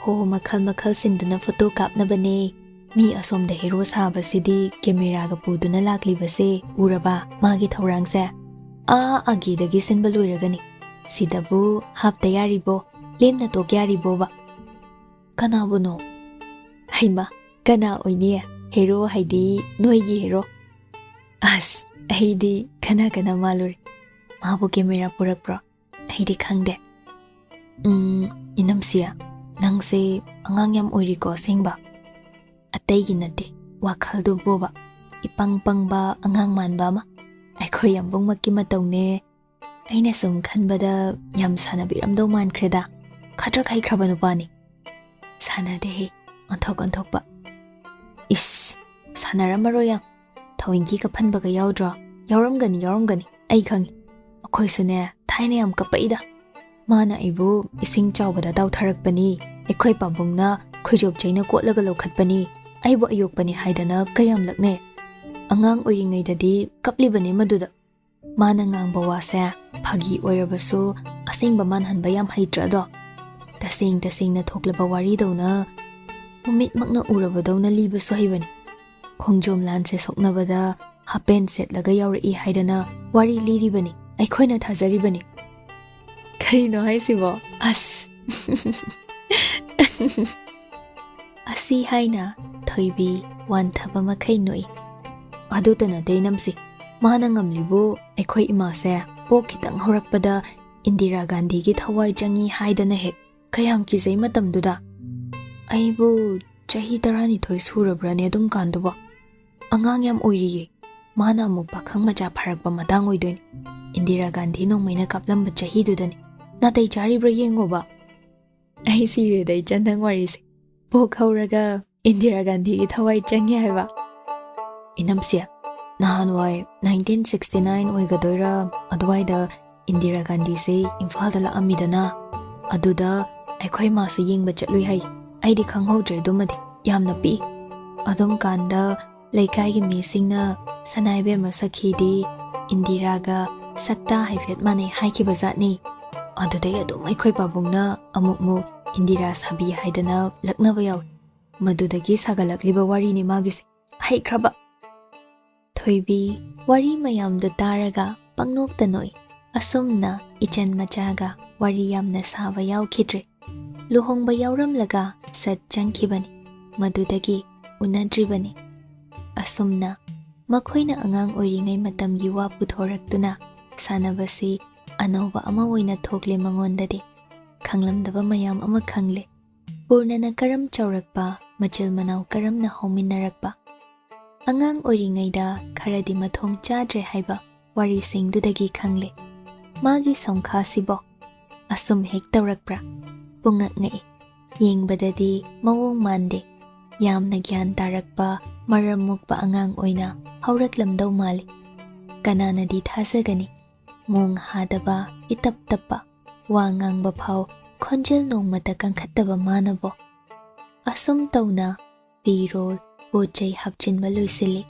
"ꯍꯣ, ꯃꯈꯜ ꯃꯈꯜ ꯁꯤꯟꯗꯨꯅ ꯐꯣꯇꯣ ꯀꯥꯞꯅꯕꯅꯦ꯫ ꯃꯤ ꯑꯁꯣꯝꯗ ꯍꯦꯔꯣ ꯁꯥꯕꯁꯤꯗꯤ ꯀꯦꯃꯦꯔꯥꯒ ꯄꯨꯗꯨꯅ ꯂꯥꯛꯂꯤꯕꯁꯦ ꯎꯔꯕ? ꯃꯥꯒꯤ ꯊꯧꯔꯥꯡꯁꯦ ꯑꯥ ꯑꯒꯤꯗꯒꯤ ꯁꯤꯟꯕ ꯂꯣꯏꯔꯒꯅꯤ꯫ ꯁꯤꯗꯕꯨ ꯍꯥꯞꯇ ꯌꯥꯔꯤꯕꯣ? ꯂꯦꯝꯅ ꯇꯣꯛ ꯌꯥꯔꯤꯕꯣꯕ?" "ꯀꯅꯥꯕꯨꯅꯣ?" "ꯍꯩꯃ, ꯀꯅꯥ ꯑꯣꯏꯅꯤ? ꯍꯦꯔꯣ ꯍꯥꯏꯗꯤ ꯅꯣꯏꯒꯤ ꯍꯦꯔꯣ꯫" "ꯑꯁ, ꯑꯩꯗꯤ ꯀꯅꯥ ꯀꯅꯥ ꯃꯥꯜꯂꯨꯔꯦ꯫ ꯃꯥꯕꯨ ꯀꯦꯃꯦꯔꯥ ꯄꯨꯔꯛꯄ꯭ꯔꯣ? ꯑꯩꯗꯤ ꯈꯪꯗꯦ꯫" "ꯎꯝ, ꯏꯅꯝꯁꯤ, ꯅꯪꯁꯦ ꯑꯉꯥꯡ ꯌꯥꯝ ꯑꯣꯏꯔꯤꯀꯣ ꯑꯁꯦꯡꯕ꯫ ꯑꯇꯩꯒꯤ ꯅꯠꯇꯦ, ꯋꯥꯈꯜꯗꯨꯕꯣꯕ꯫ ꯏꯄꯪ ꯄꯪꯕ ꯑꯉꯥꯡ ꯃꯥꯟꯕ ꯑꯃ꯫ ꯑꯩꯈꯣꯏ ꯌꯥꯝꯕꯨꯡꯃꯛꯀꯤ ꯃꯇꯧꯅꯦ꯫ ꯑꯩꯅ ꯁꯨꯝ ꯈꯟꯕꯗ ꯌꯥꯝ ꯁꯥꯟꯅꯕꯤꯔꯝꯗꯧ ꯃꯥꯟꯈ꯭ꯔꯦꯗ꯫ ꯈꯗ꯭ꯔꯛ ꯍꯩꯈ꯭ꯔꯕ ꯅꯨꯄꯥꯅꯤ꯫" "ꯁꯥꯟꯅꯗꯦꯍꯦ, ꯑꯣꯟꯊꯣꯛ ꯑꯣꯟꯊꯣꯛꯄ꯫" "ꯏꯁ, ꯁꯥꯟꯅꯔꯝꯃꯔꯣꯏ ꯌꯥꯝ꯫ ꯊꯋꯣꯏꯟꯀꯤ ꯀꯞꯍꯟꯕꯒ ꯌꯥꯎꯗ꯭ꯔꯣ?" "ꯌꯥꯎꯔꯝꯒꯅꯤ, ꯌꯥꯎꯔꯝꯒꯅꯤ꯫ ꯑꯩ ꯈꯪꯉꯤ꯫ ꯑꯩꯈꯣꯏꯁꯨꯅꯦ, ꯊꯥꯏꯅ ꯌꯥꯝ ꯀꯞꯄꯛꯏꯗ꯫ ꯃꯥꯅ ꯑꯩꯕꯨ ꯏꯁꯤꯡ ꯆꯥꯎꯕꯗ ꯇꯥꯎꯊꯔꯛꯄꯅꯤ, ꯑꯩꯈꯣꯏ ꯄꯥꯕꯨꯡꯅ ꯈꯣꯏꯖꯣꯞ ꯆꯩꯅ ꯀꯣꯠꯂꯒ ꯂꯧꯈꯠꯄꯅꯤ, ꯑꯩꯕꯨ ꯑꯌꯣꯛꯄꯅꯤ ꯍꯥꯏꯗꯅ ꯀꯌꯥꯝ ꯂꯛꯅꯩ꯫" ꯑꯉꯥꯡ ꯑꯣꯏꯔꯤꯉꯩꯗꯗꯤ ꯀꯞꯂꯤꯕꯅꯤ ꯃꯗꯨꯗ꯫ ꯃꯥꯅ ꯉꯥꯡꯕ ꯋꯥꯁꯦ ꯐꯥꯒꯤ ꯑꯣꯏꯔꯕꯁꯨ ꯑꯁꯦꯡꯕ ꯃꯥꯟꯍꯟꯕ ꯌꯥꯝ ꯍꯩꯇ꯭ꯔꯥꯗꯣ? ꯇꯁꯦꯡ ꯇꯁꯦꯡꯅ ꯊꯣꯛꯂꯕ ꯋꯥꯔꯤꯗꯧꯅ, ꯃꯃꯤꯠꯃꯛꯅ ꯎꯔꯕꯗꯧꯅ ꯂꯤꯕꯁꯨ ꯍꯩꯕꯅꯤ꯫ ꯈꯣꯡꯖꯣꯝ ꯂꯥꯟꯁꯦ ꯁꯣꯛꯅꯕꯗ ꯍꯥꯄꯦꯟ ꯁꯦꯠꯂꯒ ꯌꯥꯎꯔꯛꯏ ꯍꯥꯏꯗꯅ ꯋꯥꯔꯤ ꯂꯤꯔꯤꯕꯅꯤ, ꯑꯩꯈꯣꯏꯅ ꯊꯥꯖꯔꯤꯕꯅꯤ꯫ ꯀꯔꯤꯅꯣ ꯍꯥꯏꯁꯤꯕꯣ? ꯑꯁ! ꯑꯁꯤ ꯍꯥꯏꯅ ꯊꯣꯏꯕꯤ ꯋꯥꯟꯊꯕ ꯃꯈꯩ ꯅꯣꯛꯏ꯫ ꯑꯗꯨꯇ ꯅꯠꯇꯦ ꯏꯅꯝꯁꯤ, ꯃꯥꯅ ꯉꯝꯂꯤꯕꯨ ꯑꯩꯈꯣꯏ ꯏꯃꯥꯁꯦ ꯄꯣꯛ ꯈꯤꯇꯪ ꯍꯧꯔꯛꯄꯗ ꯏꯟꯗꯤꯔꯥ ꯒꯥꯟꯙꯤꯒꯤ ꯊꯋꯥꯏ ꯆꯪꯉꯤ ꯍꯥꯏꯗꯅ ꯍꯦꯛ꯫ ꯀꯌꯥꯝ ꯀꯤꯖꯩ ꯃꯇꯝꯗꯨꯗ꯫ ꯑꯩꯕꯨ ꯆꯍꯤ ꯇꯔꯥꯅꯤꯊꯣꯏ ꯁꯨꯔꯕ꯭ꯔꯅꯦ ꯑꯗꯨꯝ ꯀꯥꯟꯗꯨꯕꯣ? ꯑꯉꯥꯡ ꯌꯥꯝ ꯑꯣꯏꯔꯤꯌꯦ꯫ ꯃꯥꯅ ꯑꯃꯨꯛ ꯄꯥꯈꯪ ꯃꯆꯥ ꯐꯥꯔꯛꯄ ꯃꯇꯥꯡ ꯑꯣꯏꯗꯣꯏꯅꯤ꯫ ꯏꯟꯗꯤꯔꯥ ꯒꯥꯟꯙꯤ ꯅꯣꯡꯃꯩꯅ ꯀꯥꯞꯂꯝꯕ ꯆꯍꯤꯗꯨꯗꯅꯤ꯫ ꯅꯥꯇꯩ ꯆꯥꯔꯤꯕ꯭ꯔꯥ ꯌꯦꯡꯉꯣꯕ꯫ ꯑꯩ ꯁꯤꯔꯦꯗ ꯏꯆꯟ, ꯅꯪ ꯋꯥꯔꯤꯁꯦ꯫ ꯄꯣꯛ ꯍꯧꯔꯒ ꯏꯟꯗꯤꯔꯥ ꯒꯥꯟꯙꯤꯒꯤ ꯊꯋꯥꯏ ꯆꯪꯉꯦ ꯍꯥꯏꯕ? ꯏꯅꯝꯁꯦ, ꯅꯍꯥꯟꯋꯥꯏ ꯅꯥꯏꯟꯇꯤꯟ ꯁꯤꯛꯁꯇꯤ ꯅꯥꯏꯟ ꯑꯣꯏꯒꯗꯣꯏꯔꯥ ꯑꯗꯨꯋꯥꯏꯗ ꯏꯟꯗꯤꯔꯥ ꯒꯥꯟꯙꯤꯁꯦ ꯏꯝꯐꯥꯜꯗ ꯂꯥꯛꯑꯝꯃꯤꯗꯅ, ꯑꯗꯨꯗ ꯑꯩꯈꯣꯏ ꯃꯥꯁꯨ ꯌꯦꯡꯕ ꯆꯠꯂꯨꯏ ꯍꯥꯏ꯫ ꯑꯩꯗꯤ ꯈꯪꯍꯧꯗ꯭ꯔꯦ ꯑꯗꯨꯃꯗꯤ, ꯌꯥꯝꯅ ꯄꯤꯛꯏ꯫ ꯑꯗꯨꯝ ꯀꯥꯟꯗ ꯂꯩꯀꯥꯏꯒꯤ ꯃꯤꯁꯤꯡꯅ ꯁꯅꯥ ꯏꯕꯦꯝꯃ ꯁꯈꯤꯗꯤ ꯏꯟꯗꯤꯔꯥꯒ ꯁꯛꯇꯥ ꯍꯥꯏꯐꯦꯠ ꯃꯥꯟꯅꯩ ꯍꯥꯏꯈꯤꯕ ꯖꯥꯠꯅꯤ꯫ ꯑꯗꯨꯗꯩ ꯑꯗꯨꯝ ꯑꯩꯈꯣꯏ ꯄꯥꯕꯨꯡꯅ ꯑꯃꯨꯛ ꯃꯨꯛ ꯏꯟꯗꯤꯔꯥ ꯁꯥꯕꯤ ꯍꯥꯏꯗꯅ ꯂꯛꯅꯕ ꯌꯥꯎꯏ꯫ ꯃꯗꯨꯗꯒꯤ ꯁꯥꯒꯠꯂꯛꯂꯤꯕ ꯋꯥꯔꯤꯅꯤ ꯃꯥꯒꯤꯁꯦ꯫ ꯍꯩꯈ꯭ꯔꯕ! ꯊꯣꯏꯕꯤ ꯋꯥꯔꯤ ꯃꯌꯥꯝꯗꯨ ꯇꯥꯔꯒ ꯄꯪꯅꯣꯛꯇ ꯅꯣꯛꯏ꯫ ꯑꯁꯨꯝꯅ ꯏꯆꯟ ꯃꯆꯥꯒ ꯋꯥꯔꯤ ꯌꯥꯝꯅ ꯁꯥꯕ ꯌꯥꯎꯈꯤꯗ꯭ꯔꯦ꯫ ꯂꯨꯍꯣꯡꯕ ꯌꯥꯎꯔꯝꯂꯒ ꯁꯠ ꯆꯪꯈꯤꯕꯅꯤ꯫ ꯃꯗꯨꯗꯒꯤ ꯎꯅꯗ꯭ꯔꯤꯕꯅꯤ꯫ ꯑꯁꯨꯝꯅ ꯃꯈꯣꯏꯅ ꯑꯉꯥꯡ ꯑꯣꯏꯔꯤꯉꯩ ꯃꯇꯝꯒꯤ ꯋꯥ ꯄꯨꯊꯣꯔꯛꯇꯨꯅ ꯁꯥꯟꯅꯕꯁꯤ ꯑꯅꯧꯕ ꯑꯃ ꯑꯣꯏꯅ ꯊꯣꯛꯂꯦ ꯃꯉꯣꯟꯗꯗꯤ꯫ ꯈꯪꯂꯝꯗꯕ ꯃꯌꯥꯝ ꯑꯃ ꯈꯪꯂꯦ꯫ ꯄꯨꯔꯅꯅ ꯀꯔꯝ ꯆꯥꯎꯔꯛꯄ, ꯃꯆꯤꯜ ꯃꯅꯥꯎ ꯀꯔꯝꯅ ꯍꯧꯃꯤꯟꯅꯔꯛꯄ, ꯑꯉꯥꯡ ꯑꯣꯏꯔꯤꯉꯩꯗ ꯈꯔꯗꯤ ꯃꯊꯣꯡ ꯆꯥꯗ꯭ꯔꯦ ꯍꯥꯏꯕ ꯋꯥꯔꯤꯁꯤꯡꯗꯨꯗꯒꯤ ꯈꯪꯂꯦ꯫ ꯃꯥꯒꯤ ꯁꯪꯈꯥꯁꯤꯕꯣ ꯑꯁꯨꯝ ꯍꯦꯛ ꯇꯧꯔꯛꯄ꯭ꯔꯥ? ꯄꯨꯡꯉꯛ ꯉꯛꯏ꯫ ꯌꯦꯡꯕꯗꯗꯤ ꯃꯑꯣꯡ ꯃꯥꯟꯗꯦ꯫ ꯌꯥꯝꯅ ꯒ꯭ꯌꯥꯟ ꯇꯥꯔꯛꯄ, ꯃꯔꯝ ꯃꯣꯛꯄ ꯑꯉꯥꯡ ꯑꯣꯏꯅ ꯍꯧꯔꯛꯂꯝꯗꯧ ꯃꯥꯜꯂꯤ꯫ ꯀꯅꯥꯅꯗꯤ ꯊꯥꯖꯒꯅꯤ? ꯃꯣꯡ ꯍꯥꯗꯕ, ꯏꯇꯞ ꯇꯞꯄ, ꯋꯥ ꯉꯥꯡꯕ ꯐꯥꯎ ꯈꯣꯟꯖꯦꯜ ꯅꯣꯡꯃꯇ ꯀꯟꯈꯠꯇꯕ ꯃꯥꯅꯕꯣ꯫ ꯑꯁꯨꯝ ꯇꯧꯅ ꯐꯤꯔꯣꯜ, ꯄꯣꯠ ꯆꯩ ꯍꯥꯞꯆꯤꯟꯕ ꯂꯣꯏꯁꯤꯜꯂꯤ꯫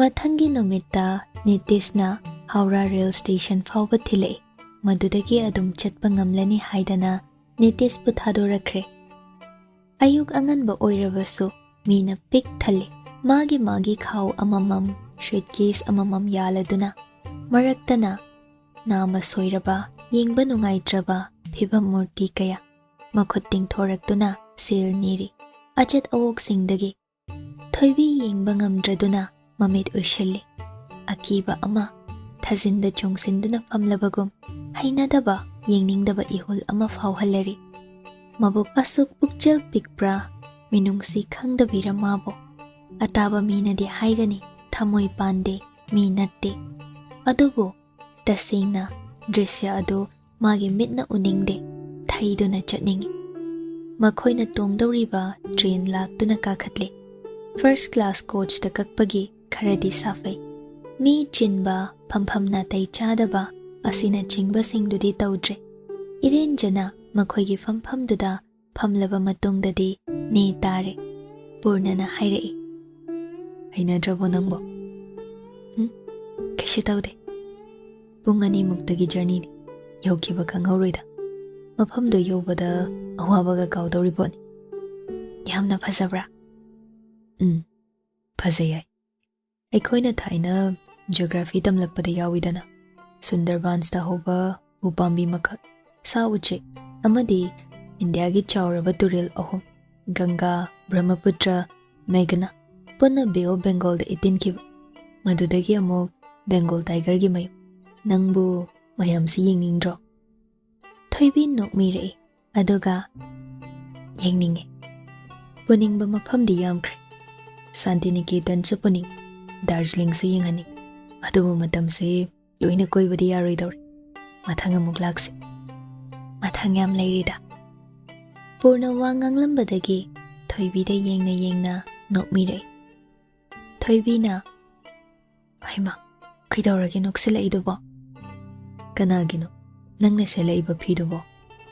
ꯃꯊꯪꯒꯤ ꯅꯨꯃꯤꯠꯇ ꯅꯤꯇꯤꯁꯅ ꯍꯧꯔꯥ ꯔꯦꯜ ꯁ꯭ꯇꯦꯁꯟ ꯐꯥꯎꯕ ꯊꯤꯜꯂꯛꯏ꯫ ꯃꯗꯨꯗꯒꯤ ꯑꯗꯨꯝ ꯆꯠꯄ ꯉꯝꯂꯅꯤ ꯍꯥꯏꯗꯅ ꯅꯤꯇꯤꯁꯄꯨ ꯊꯥꯗꯣꯔꯛꯈ꯭ꯔꯦ꯫ ꯑꯌꯨꯛ ꯑꯉꯟꯕ ꯑꯣꯏꯔꯕꯁꯨ ꯃꯤꯅ ꯄꯤꯛ ꯊꯜꯂꯤ꯫ ꯃꯥꯒꯤ ꯃꯥꯒꯤ ꯈꯥꯎ ꯑꯃꯃꯝ, ꯁꯨꯠꯀꯦꯁ ꯑꯃꯃꯝ ꯌꯥꯜꯂꯗꯨꯅ, ꯃꯔꯛꯇꯅ ꯅꯥꯃ ꯁꯣꯏꯔꯕ, ꯌꯦꯡꯕ ꯅꯨꯡꯉꯥꯏꯇ꯭ꯔꯕ ꯐꯤꯚꯝ ꯃꯨꯔꯇꯤ ꯀꯌꯥ ꯃꯈꯨꯠ ꯇꯤꯡꯊꯣꯔꯛꯇꯨꯅ ꯁꯦꯜ ꯅꯤꯔꯤ꯫ ꯑꯆꯠ ꯑꯋꯣꯛꯁꯤꯡꯗꯒꯤ ꯊꯣꯏꯕꯤ ꯌꯦꯡꯕ ꯉꯝꯗ꯭ꯔꯗꯨꯅ ꯃꯃꯤꯠ ꯎꯏꯁꯤꯜꯂꯤ꯫ ꯑꯀꯤꯕ ꯑꯃ ꯊꯥꯖꯤꯟꯗ ꯆꯣꯡꯁꯤꯟꯗꯨꯅ ꯐꯝꯂꯕꯒꯨꯝ ꯍꯩꯅꯗꯕ, ꯌꯦꯡꯅꯤꯡꯗꯕ ꯏꯍꯨꯜ ꯑꯃ ꯐꯥꯎꯍꯜꯂꯔꯤ꯫ ꯃꯕꯨꯛ ꯑꯁꯨꯛ ꯄꯨꯛꯆꯦꯜ ꯄꯤꯛꯄ꯭ꯔꯥ, ꯃꯤꯅꯨꯡꯁꯤ ꯈꯪꯗꯕꯤꯔ ꯃꯥꯕꯨ? ꯑꯇꯥꯕ ꯃꯤꯅꯗꯤ ꯍꯥꯏꯒꯅꯤ, ꯊꯃꯣꯏ ꯄꯥꯟꯗꯦ, ꯃꯤ ꯅꯠꯇꯦ꯫ ꯑꯗꯨꯕꯨ ꯇꯁꯦꯡꯅ ꯗ꯭ꯔꯤꯁ꯭ꯌ ꯑꯗꯨ ꯃꯥꯒꯤ ꯃꯤꯠꯅ ꯎꯅꯤꯡꯗꯦ, ꯊꯩꯗꯨꯅ ꯆꯠꯅꯤꯡꯏ꯫ ꯃꯈꯣꯏꯅ ꯇꯣꯡꯗꯧꯔꯤꯕ ꯇ꯭ꯔꯦꯟ ꯂꯥꯛꯇꯨꯅ ꯀꯥꯈꯠꯂꯦ꯫ ꯐꯥꯔꯁ ꯀ꯭ꯂꯥꯁ ꯀꯣꯆꯇ ꯀꯛꯄꯒꯤ ꯈꯔꯗꯤ ꯁꯥꯐꯩ꯫ ꯃꯤ ꯆꯤꯟꯕ, ꯐꯝꯐꯝ ꯅꯥꯇꯩ ꯆꯥꯗꯕ ꯑꯁꯤꯅꯆꯤꯡꯕꯁꯤꯡꯗꯨꯗꯤ ꯇꯧꯗ꯭ꯔꯦ꯫ ꯏꯔꯦꯟꯖꯅ ꯃꯈꯣꯏꯒꯤ ꯐꯝꯐꯝꯗꯨꯗ ꯐꯝꯂꯕ ꯃꯇꯨꯡꯗꯗꯤ ꯅꯦ ꯇꯥꯔꯦ꯫ ꯄꯨꯔꯅꯅ ꯍꯥꯏꯔꯛꯏ, "ꯍꯩꯅꯗ꯭ꯔꯕꯣ ꯅꯪꯕꯣ?" "ꯎꯝ, ꯀꯩꯁꯨ ꯇꯧꯗꯦ꯫ ꯄꯨꯡ ꯑꯅꯤꯃꯨꯛꯇꯒꯤ ꯖꯔꯅꯤꯅꯤ꯫ ꯌꯧꯈꯤꯕ ꯈꯪꯍꯧꯔꯣꯏꯗ꯫ ꯃꯐꯝꯗꯣ ꯌꯧꯕꯗ ꯑꯋꯥꯕꯒ ꯀꯥꯎꯗꯧꯔꯤ ꯄꯣꯠꯅꯤ꯫ ꯌꯥꯝꯅ ꯐꯖꯕ꯭ꯔꯥ?" "ꯎꯝ, ꯐꯖꯩ ꯌꯥꯏ꯫ ꯑꯩꯈꯣꯏꯅ ꯊꯥꯏꯅ ꯖꯤꯑꯣꯒ꯭ꯔꯥꯐꯤ ꯇꯝꯂꯛꯄꯗ ꯌꯥꯎꯏꯗꯅ, ꯁꯨꯟꯗꯔꯕꯥꯟꯁꯇ ꯍꯧꯕ ꯎꯄꯥꯝꯕꯤ ꯃꯈꯜ, ꯁꯥ ꯎꯆꯦꯛ, ꯑꯃꯗꯤ ꯏꯟꯗꯤꯌꯥꯒꯤ ꯆꯥꯎꯔꯕ ꯇꯨꯔꯦꯜ ꯑꯍꯨꯝ, ꯒꯪꯒꯥ, ꯕ꯭ꯔꯍꯃꯄꯨꯇ꯭ꯔ, ꯃꯦꯘꯅꯥ, ꯄꯨꯟꯅ ꯕꯦ ꯑꯣꯐ ꯕꯦꯡꯒꯣꯜꯗ ꯏꯇꯤꯟꯈꯤꯕ꯫ ꯃꯗꯨꯗꯒꯤ ꯑꯃꯨꯛ ꯕꯦꯡꯒꯣꯜ ꯇꯥꯏꯒꯔꯒꯤ ꯃꯌꯨꯝ꯫ ꯅꯪꯕꯨ ꯃꯌꯥꯝꯁꯤ ꯌꯦꯡꯅꯤꯡꯗ꯭ꯔꯣ?" ꯊꯣꯏꯕꯤ ꯅꯣꯛꯃꯤꯔꯛꯏ꯫ ꯑꯗꯨꯒ, "ꯌꯦꯡꯅꯤꯡꯉꯤ꯫ ꯄꯨꯅꯤꯡꯕ ꯃꯐꯝꯗꯤ ꯌꯥꯝꯈ꯭ꯔꯦ꯫ ꯁꯥꯟꯇꯤꯅꯤꯀꯦꯇꯟꯁꯨ ꯄꯨꯅꯤꯡꯉꯤ, ꯗꯥꯔꯖꯤꯂꯤꯡꯁꯨ ꯌꯦꯡꯍꯟꯅꯤꯡꯉꯤ꯫ ꯑꯗꯨꯕꯨ ꯃꯇꯝꯁꯤ ꯂꯣꯏꯅ ꯀꯣꯏꯕꯗꯤ ꯌꯥꯔꯣꯏꯗꯧꯔꯤ꯫ ꯃꯊꯪ ꯑꯃꯨꯛ ꯂꯥꯛꯁꯤ꯫ ꯃꯊꯪ ꯌꯥꯝ ꯂꯩꯔꯤꯗ꯫" ꯄꯨꯔꯅ ꯋꯥ ꯉꯥꯡꯂꯝꯕꯗꯒꯤ ꯊꯣꯏꯕꯤꯗ ꯌꯦꯡꯅ ꯌꯦꯡꯅ ꯅꯣꯛꯃꯤꯔꯛꯏ꯫ ꯊꯣꯏꯕꯤꯅ, "ꯍꯩꯃꯥ, ꯀꯩꯗꯧꯔꯒꯦ ꯅꯣꯛꯁꯤꯜꯂꯛꯏꯗꯨꯕꯣ? ꯀꯅꯥꯒꯤꯅꯣ ꯅꯪꯅ ꯁꯦꯠꯂꯛꯏꯕ ꯐꯤꯗꯨꯕꯣ?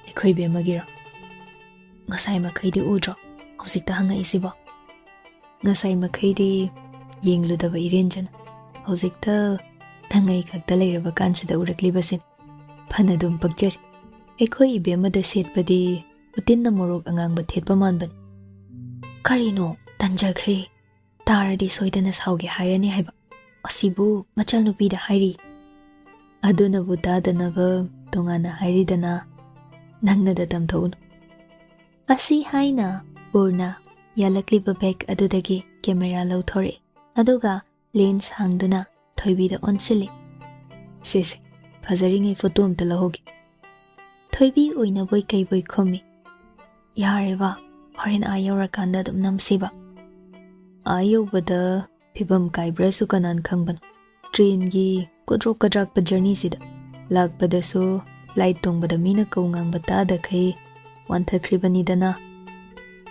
ꯑꯩꯈꯣꯏ ꯕꯦꯝꯃꯒꯤꯔꯣ? ꯉꯁꯥꯏ ꯃꯈꯩꯗꯤ ꯎꯗ꯭ꯔꯣ ꯍꯧꯖꯤꯛꯇ ꯍꯪꯉꯛꯏꯁꯤꯕꯣ?" "ꯉꯁꯥꯏ ꯃꯈꯩꯗꯤ ꯌꯦꯡꯂꯨꯗꯕ ꯏꯔꯦꯟꯖꯅ ꯍꯧꯖꯤꯛꯇ ꯅꯪ ꯑꯩ ꯈꯛꯇ ꯂꯩꯔꯕ ꯀꯥꯟꯁꯤꯗ ꯎꯔꯛꯂꯤꯕꯁꯤꯅꯤ꯫ ꯐꯅꯗꯨꯝ ꯄꯛꯆꯔꯤ꯫ ꯑꯩꯈꯣꯏ ꯏꯕꯦꯝꯃꯗ ꯁꯦꯠꯄꯗꯤ ꯎꯇꯤꯟꯅ ꯃꯣꯔꯣꯛ ꯑꯉꯥꯡꯕ ꯊꯦꯠꯄ ꯃꯥꯟꯕꯅꯤ꯫ ꯀꯔꯤꯅꯣ? ꯇꯟꯖꯈ꯭ꯔꯦ꯫ ꯇꯥꯔꯗꯤ ꯁꯣꯏꯗꯅ ꯁꯥꯎꯒꯦ ꯍꯥꯏꯔꯅꯤ ꯍꯥꯏꯕ꯫ ꯑꯁꯤꯕꯨ ꯃꯆꯜꯅꯨꯄꯤꯗ ꯍꯥꯏꯔꯤ꯫ ꯑꯗꯨꯅꯕꯨ ꯇꯥꯗꯅꯕ ꯇꯣꯉꯥꯟꯅ ꯍꯥꯏꯔꯤꯗꯅ꯫ ꯅꯪꯅꯗ ꯇꯝꯊꯣꯛꯎꯅꯨ꯫ ꯑꯁꯤ ꯍꯥꯏꯅ ꯄꯨꯔꯅ ꯌꯥꯜꯂꯛꯂꯤꯕ ꯕꯦꯒ ꯑꯗꯨꯗꯒꯤ ꯀꯦꯃꯦꯔꯥ ꯂꯧꯊꯣꯔꯛꯏ꯫ ꯑꯗꯨꯒ ꯂꯦꯟꯁ ꯍꯥꯡꯗꯨꯅ ꯊꯣꯏꯕꯤꯗ ꯑꯣꯟꯁꯤꯜꯂꯤ꯫ "ꯁꯦꯁꯦ, ꯐꯖꯔꯤꯉꯩ ꯐꯣꯇꯣ ꯑꯝꯇ ꯂꯧꯍꯧꯒꯦ꯫" ꯊꯣꯏꯕꯤ ꯑꯣꯏꯅꯕꯣꯏ ꯀꯩꯕꯣꯏ ꯈꯨꯝꯃꯤ꯫ "ꯌꯥꯔꯦꯕ, ꯍꯣꯔꯦꯟ ꯑꯥ ꯌꯧꯔꯀꯥꯟꯗ ꯑꯗꯨꯝ ꯅꯝꯁꯤꯕ꯫" ꯑꯥ ꯌꯧꯕꯗ ꯐꯤꯕꯝ ꯀꯥꯏꯕ꯭ꯔꯥꯁꯨ ꯀꯅꯥꯅ ꯈꯪꯕꯅꯣ? ꯇ꯭ꯔꯦꯟꯒꯤ ꯀꯣꯗ꯭ꯔꯣꯛ ꯀꯗ꯭ꯔꯥꯛꯄ ꯖꯔꯅꯤꯁꯤꯗ ꯂꯥꯛꯄꯗꯁꯨ ꯐ꯭ꯂꯥꯏꯠ ꯇꯣꯡꯕꯗ ꯃꯤꯅ ꯀꯧ ꯉꯥꯡꯕ ꯇꯥꯗꯈꯩ ꯋꯥꯟꯊꯈ꯭ꯔꯤꯕꯅꯤꯗꯅ꯫